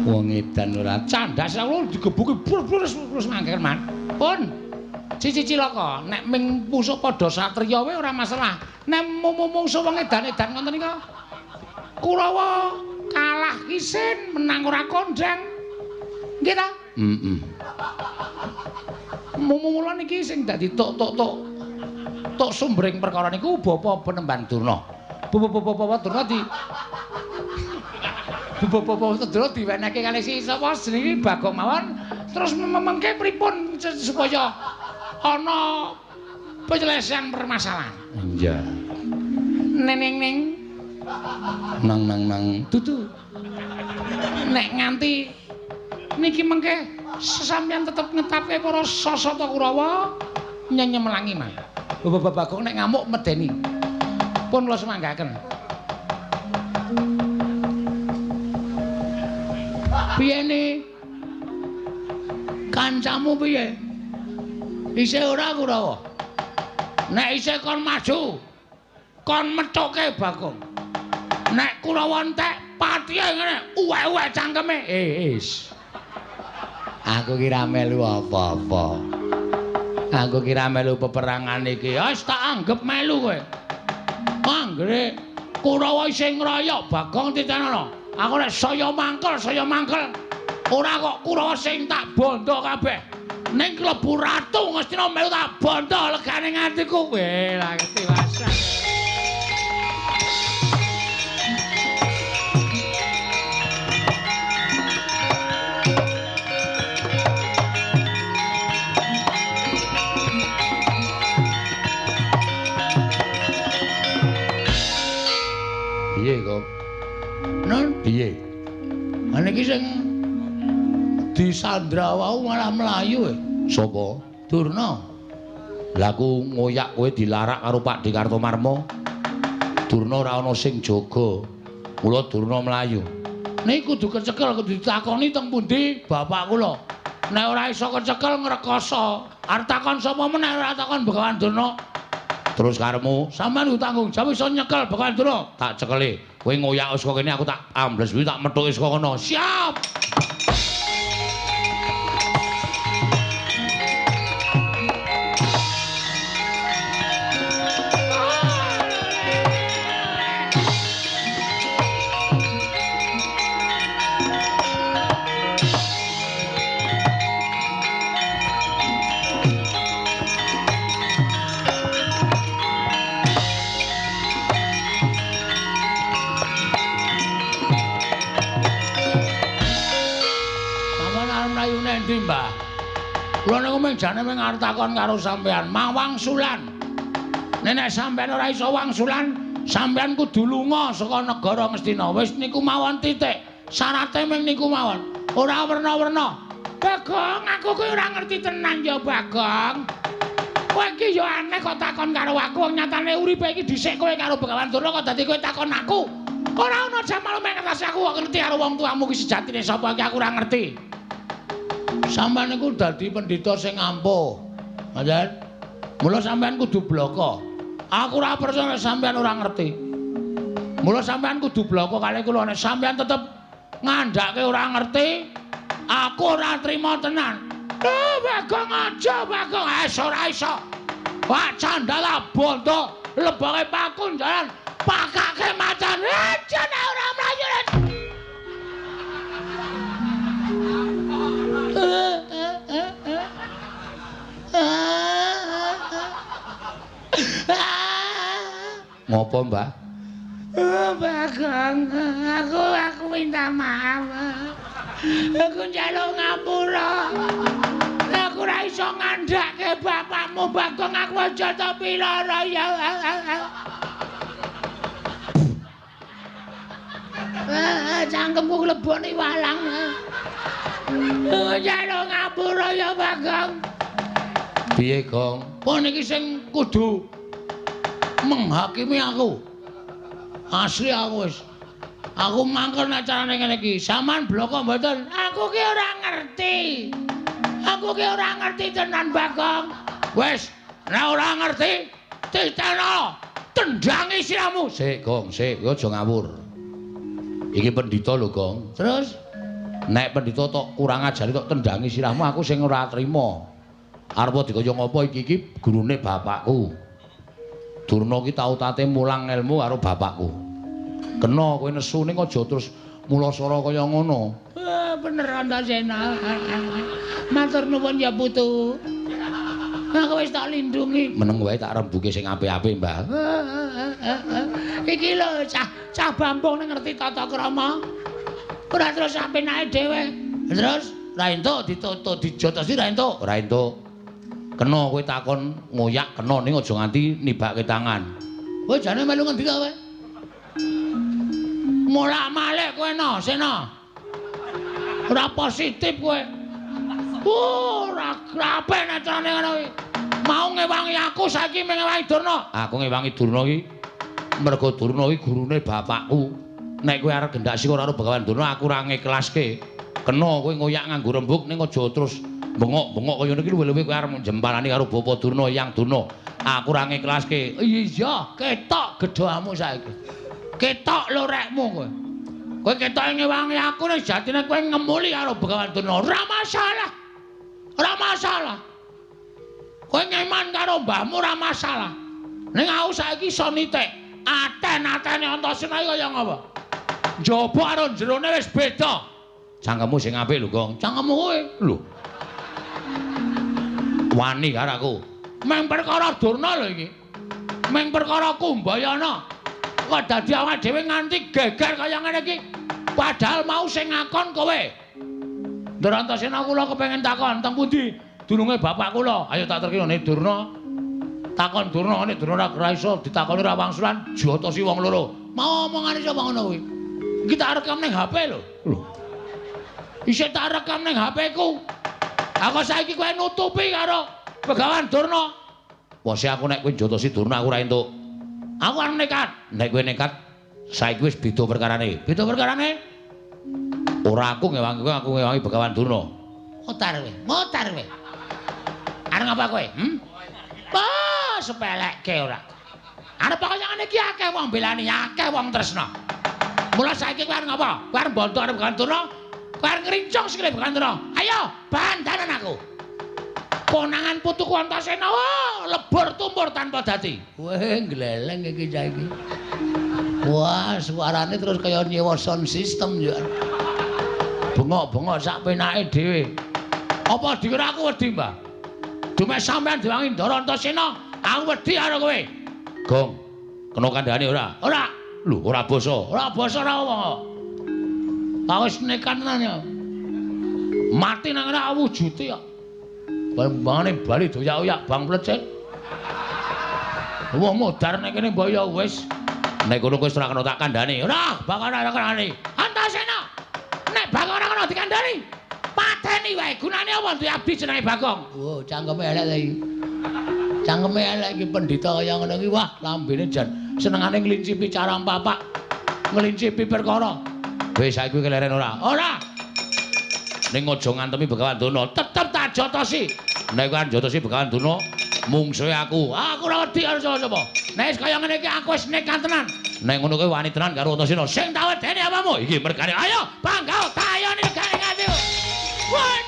Wong edan ora candas kula digebuki brus brus mangken man. Pun. Cici cilaka nek ming pusuk padha satriya wae ora masalah. Nek mungsuh wong edan-edan ngoten nika Kurawa kalah isin menang ora kondang. Nggih ta? Heeh. Mula niki sing dadi tok sumbering perkara niku Bapak Penemban Durna. Bapak Durna di Bapak Durna diwenehke kalih si sapa jenenge Bagong mawon terus memengke pripun supaya ana penyelesaian permasalahan. Iya. Neneng ning nang nang nang dudu. Nek nganti niki mengke sesampeyan tetep ngetapke para sasata Kurawa nyenyemelangi mah. Bapak Bagong nek ngamuk medeni. Pun kula semanggaken. Piye ne? Kancamu piye? Isih ora Kurawa? Nek isih kon maju. Kon methuke Bagong. Nek Kurawa entek patihe ngene, uwek-uwek cangkeme. Is. Aku kira melu apa-apa. Aku kira melu peperangan iki. Wis tak anggep melu kowe. Anggere Kurawa isih ngroyok Bagong titenono. Aku nek saya mangkel, saya mangkel. Ora kok Kurawa sing tak bondo kabeh. Ning klebu ratu Ngastina melu tak bondo legane atiku. Kowe lah ketiwasan. Piye kok? Non piye? Niki sing disandra wau malah mlayu e. Sapa? Durna. Lah aku ngoyak kowe dilarak karo Pak Di Kartomarmo. Durna ora ana sing jaga. Mula Durna mlayu. Niki kudu kecekel, kudu ditakoni teng pundi bapak kula. Nek ora iso kecekel ngrekoso. Arep takon sapa meneh ora takon Begawan Durna. Terus karemu sampean kudu tanggung jawab iso nyekel Begawan Durna. Tak cekeli. Kowe ngoyak saka kene aku tak ambles kuwi tak methuki saka kono. Siap. Kula arep mlayu nendi, Mbah? Kula niku mung jane mung arep takon karo sampean, mawangsulan. Nek sampean ora iso wangsulan, sampean kudu lunga saka negara Ngastina. Wis niku mawon titik. Syarate mung niku mawon. Ora werna-werna. Bagong, aku kuwi ora ngerti tenan ya, Bagong. Kowe iki ya aneh kok takon karo aku, wong nyatane uripe iki dhisik kowe karo Begawan Durna kok dadi kowe takon aku. Ora ana jamal meng ngertos aku kok ngerti karo wong tuamu ki sejatine sapa iki aku ora ngerti. Sampeyan niku dadi pendhita sing ampuh. Ngoten. Mula sampeyan kudu bloko. Aku ora percaya sampeyan ora ngerti. Mula sampeyan kudu bloko kalih kula nek sampeyan tetep ngandhake ora ngerti, aku ora trima tenan. Bagong aja, Bagong. Es ora iso. Wah, candala bondo leboke pakun jalan pakake macan. Aja nek ora mlayu. Ngopo, Mbah? Bagong, aku minta maaf. Aku njaluk ngapura. Aku ora iso ngandhake bapakmu, Bagong. Aku aja tapi lara ya. Cangkemku klebone walang. Njaluk ngapura ya, Bagong. Piye, Gong? Pun iki sing kudu menghakimi aku. Asli aku wis. Aku mangkel nek carane ngene iki. Sampeyan bloko mboten? Aku ki ora ngerti. Aku ki ora ngerti tenan, Bagong. Wis, nek ora ngerti, titeno, tendangi siramu. Sik, Gong, sik, kowe aja ngawur. Iki pendhita lho, Gong. Terus nek pendhita tok kurang ajari tok tendangi sirahmu, aku sing ora trima. Arep dikaya ngopo iki iki gurune bapakku. Durna ki tau tate mulang ilmu karo bapakku. Kena kowe nesu ning aja terus mulasara kaya ngono. Bener Antasena. Matur nuwun ya putu. Aku wis tak lindungi. Meneng wae tak rembuke sing apik-apik, Mbah. Iki lho cah bambung ning ngerti tata krama. Ora terus apenake dhewe. Terus ra entuk ditutuk dijotosi ra entuk. Ora entuk. Kena kowe takon ngoyak kena ning aja nganti nibake tangan. Kowe jane melu ngendi ta kowe? Molak-malik kowe no, Sena. Ora positif kowe. Ora apik nek carane ngono kuwi. Mau ngewangi aku saiki ngewangi Durna. Aku ngewangi Durna iki mergo Durna iki gurune bapakku. Nek kowe arep gendak sik ora karo Begawan Durna aku ora ngiklaske. Kena kowe ngoyak nganggo rembug ning aja terus bengok-bengok kaya ngene iki luwih-luwih kowe arep jemparani karo Bapak Durna, Yang Durna. Aku ora ngiklaske. Iya, ketok gedhamu saiki. Ketok lorekmu kowe. Kowe ketok ngewangi aku nek jatine kowe ngemuli karo Begawan Durna. Ora masalah. Ora masalah. Kowe ngeman karo mbahmu ora masalah. Ning aku saiki iso nitik. Aten-atene Antasena iki kaya ngapa? Njaba karo jerone wis beda. Cangkemmu sing apik lho, Gong. Cangkemmu kowe lho. Wani karo aku. Meng perkara Durna lho iki. Meng perkara Kumbayana. Kok dadi awake dhewe nganti geger kaya ngene iki. Padahal mau sing ngakon kowe. Ndara Antasena kula kepengin takon teng pundi dununge bapak kula. Ayo tak terkene nek Durna. Takon Durna nek Durna ora iso ditakoni ora wangsulan jotosi wong loro. Mau omongane sapa ngono kuwi? Iki tak rekam ning HP lho. Lho. Isih tak rekam ning HP-ku. Aku saiki kowe nutupi karo Begawan Durna. Wose aku nek kowe jotosi Durna aku ora entuk. Aku arep nekat. Nek kowe nekat saiki wis beda perkarane. Beda perkarane? Ora aku ngewangi kowe, aku ngewangi Begawan Durna. Ngotar kowe, ngotar kowe. Arep ngapa kowe? Wah, sepelekke ora. Arep kaya ngene iki akeh wong belani, akeh wong tresna. Mula saiki kowe arep ngapa? Kowe arep mbontok arep Begawan Durna? Kowe arep ngrincong sikile Begawan Durna. Ayo, bantanan aku. Konangan putuku Antasena, wah, lebur tumpur tanpa dadi. Weh, gleleng iki saiki. Wah, suarane terus kaya nyewa sound system ya. Bengok-bengok sak penake dhewe. Apa dikira aku wedi, Mbah? Dume sampean diwangi Ndara Antasena, aku wedi karo kowe. Gong, kena kandhane ora? Ora. Lho, ora basa. Ora basa ora apa. Aku wis nekat tenan ya. Mati nang ora wujude kok. Bambangane bali doyak-oyak bang plecet. Wong modar nek kene mbok ya wis. Nek kono wis ora kena tak kandhani. Ora, bakal ora kandhani. Antasena. Nek Bagong ora kena dikandhani, pateni wae. Gunane apa duwe abdi jenenge Bagong? Wo, cangkeme elek ta iki. Cangkeme elek iki pendhita kaya ngono iki. Wah, lambene jan senengane nglincipi cara papak. Ngelincipi perkara. Wis saiki keleren ora? Ora. Ning aja ngantemi Begawan Durna, tetep tak jotosi. Nek kan jotosi Begawan Durna, mungsuhe aku. Aku ora wedi karo sapa-sapa. Nek wis kaya ngene iki aku wis nekat tenan. Nek ngono kuwi wani tenan karo Antasena. Sing tak wedeni apamu? Iki mergane. Ayo, panggah tayone regane ngati. Wah.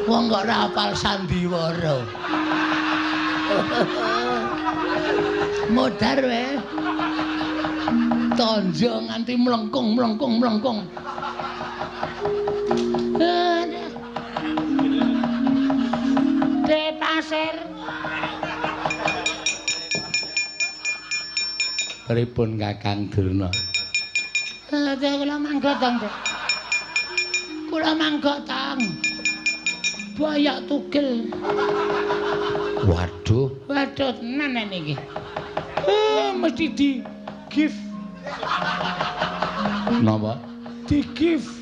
Wong kok ora hafal sandiwara. Modar wae. Tonjo nganti mlengkung mlengkung mlengkung. De pasir. Pripun Kakang Durna? Kula mangga tang. Kula mangga tang. Bayak tugel. Waduh, waduh tenan niki. Mesti di gift. Napa? Di gift.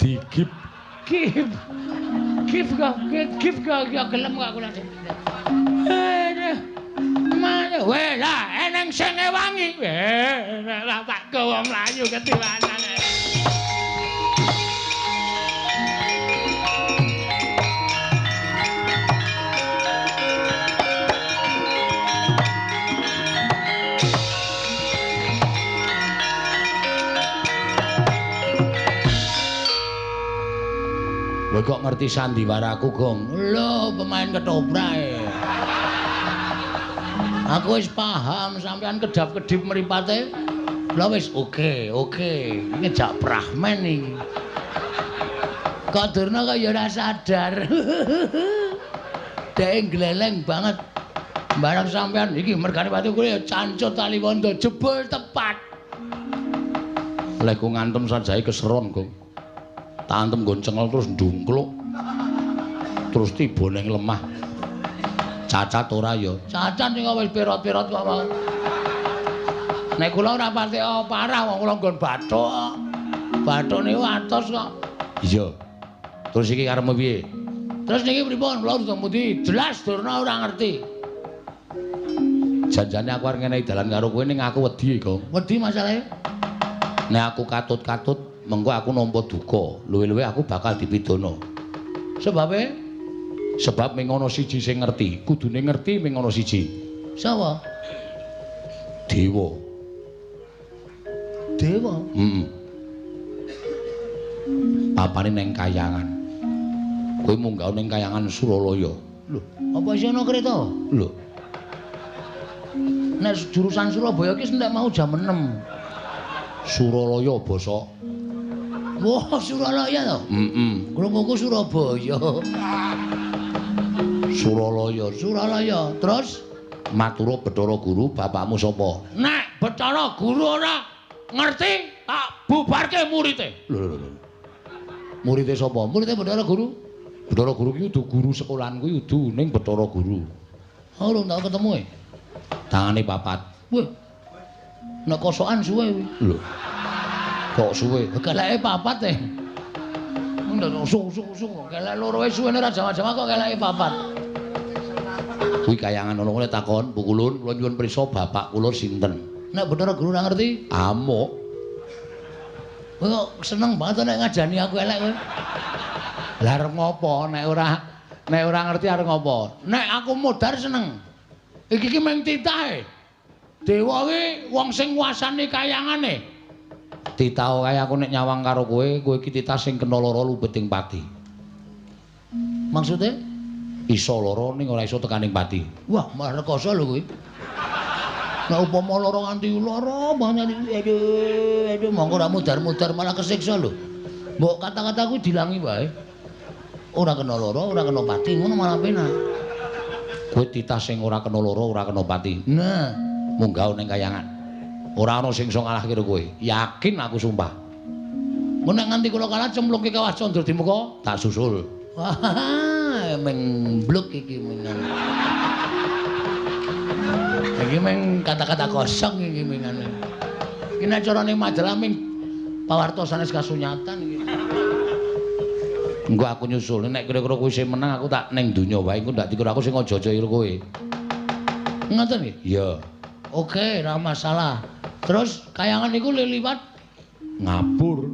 Di gift. Gift. Gift kok, gift kok ya gelem kok kula. Mana weh lah eneng sing ngewangi. Weh, lah tak gawa mlayu ketiwanan. Kowe kok ngerti sandiwaraku, Gong? Lho, pemain ketoprak. Aku wis paham sampean kedap-kedip mripate. Lha wis oke, oke. Ngejak Brahman iki. Kok Durna kok ya ora sadar. Dhek gleleng banget. Barang sampean iki mergane pati kuwi cancut taliwondo jebul tepat. Lek ku ngantem sajae keseron, Gong. Tak antem nggon cengel terus ndungkluk. Terus tiba ning lemah. Cacat ora ya? Cacat sing wis pirot-pirot kok mau. Nek kula ora pati parah wong kula nggon bathuk. Bathuk niku atos kok. Iya. Terus iki karepmu piye? Terus niki pripun? Kula urung pundi? Jelas Durna ora ngerti. Janjane aku arep ngenehi dalan karo kowe ning aku wedi, Gong. Wedi masalahe? Nek aku katut-katut mengko aku nampa duka, luwe-luwe aku bakal dipidana. Sebabe? Sebab ming ana siji sing ngerti, kudune ngerti ming ana siji. Sapa? Dewa. Dewa? Heeh. Papane ning kayangan. Kowe munggah ning kayangan Suralaya. Lho, apa isih ana kereta? Lho. Nek jurusan Surabaya iki entek mau jam 6. Suralaya basa. Wah, Suralaya to? Heeh. Krunguku Surabaya. Suralaya, Suralaya. Terus matura Bathara Guru, bapakmu sapa? Nek Bathara Guru ora ngerti, tak bubarke murite. Lho lho lho. Murite sapa? Murite Bathara Guru. Bathara Guru ki kudu guru sekolahanku kudu ning Bathara Guru. Oh, urung tau ketemu e. Tangane papat. Wah. Nek kosokan suwe kuwi. Lho. Kok suwe? Keleke papat e. Ndak usung-usung kelek loro wae suwene ora jawa-jawa kok keleke papat. Kuwi kayangan ana kene takon, "Pukulun, kula nyuwun prisa bapak kula sinten?" Nek Bathara Guru ora ngerti, amuk. Kowe kok seneng banget nek ngajani aku elek kowe. Lah arep ngopo nek ora ngerti arep ngopo? Nek aku modar seneng. Iki ki mung titahe. Dewa ki wong sing nguasani kayangane. Titah kae aku nek nyawang karo kowe, kowe iki titah sing kena lara lubeting pati. Maksude? Iso lara ning ora iso tekaning pati. Wah, malah rekoso lho kowe. Nek upama lara nganti lara banget, aduh, aduh, mongko ora mudar-mudar malah kesiksa lho. Mbok kata-kata kuwi dilangi wae. Ora kena lara, ora kena pati, ngono malah penak. Kowe titah sing ora kena lara, ora kena pati. Nah, munggah ning kayangan. Ora ana sing iso ngalahke kowe. Yakin aku sumpah. Mun nek nganti kula kalah cemplungke kawah Candra Dimuka, tak susul. Wah, meng bluk iki mengan. Iki meng kata-kata kosong iki mengane. Iki nek carane majalah ming pawarta sanes kasunyatan iki. Engko aku nyusul, nek kira-kira kowe sing menang aku tak ning donya wae, engko ndak dikira aku sing aja-aja karo kowe. Ngoten nggih? Iya. Oke, ora masalah. Terus kayangan niku liwat ngabur.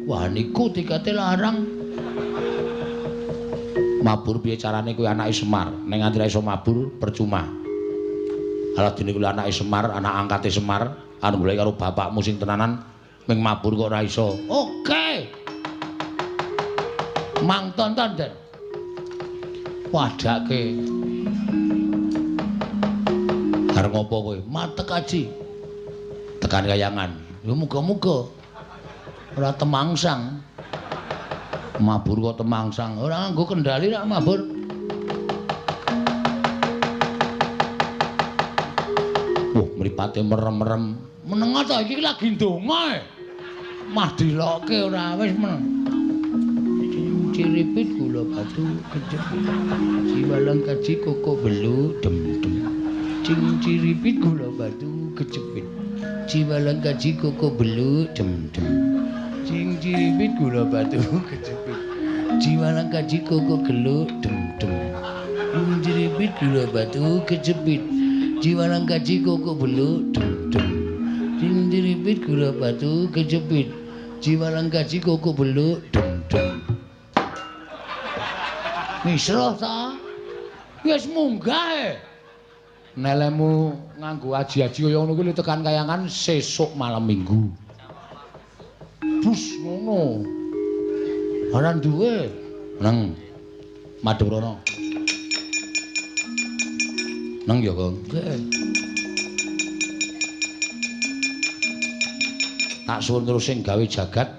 Wah, niku tikete larang. Mabur piye carane kuwi anake Semar? Nek nganti ra iso mabur percuma. Ala dene kuwi anake Semar, anak angkate Semar, anu golek karo bapakmu sing tenanan ming mabur kok ora iso. Oke. Mang tonton, Den. Padake. Arep ngopo kowe? Matek aji. Tekan kayangan. Ya muga-muga ora temangsang. Mabur kok temangsang. Ora nganggo kendali rak mabur. Wah, mripate merem-merem. Meneng ta iki lagi ndonga. Mah dilokke ora wis meneng. Ciripit gula batu kejepit. Jiwalang kaji koko belu dem-dem. Cing ciripit gula batu kejepit. Jiwalang kaji koko belu dem-dem. Cing ciripit gula batu kejepit. Jiwalang kaji koko gelu dem-dem. Cing ciripit gula batu kejepit. Jiwalang kaji koko belu dem-dem. Cing ciripit gula batu kejepit. Jiwalang kaji koko belu dem-dem. Misroh ta? Wis munggah e. Nelemu nganggo aji-aji kaya ngono kuwi tekan kayangan sesuk malam Minggu. Bus ngono. Ora duwe. Neng. Madhep rono. Neng ya, Kang. Nggih. Tak suwun terus sing gawe jagat.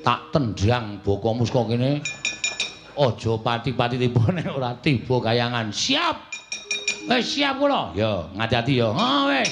Tak tendang bokomu saka kene. Aja pati-pati tiba nek ora tiba kayangan. Siap. Wis siap kula. Ya, ngati-ati ya. Ha wis.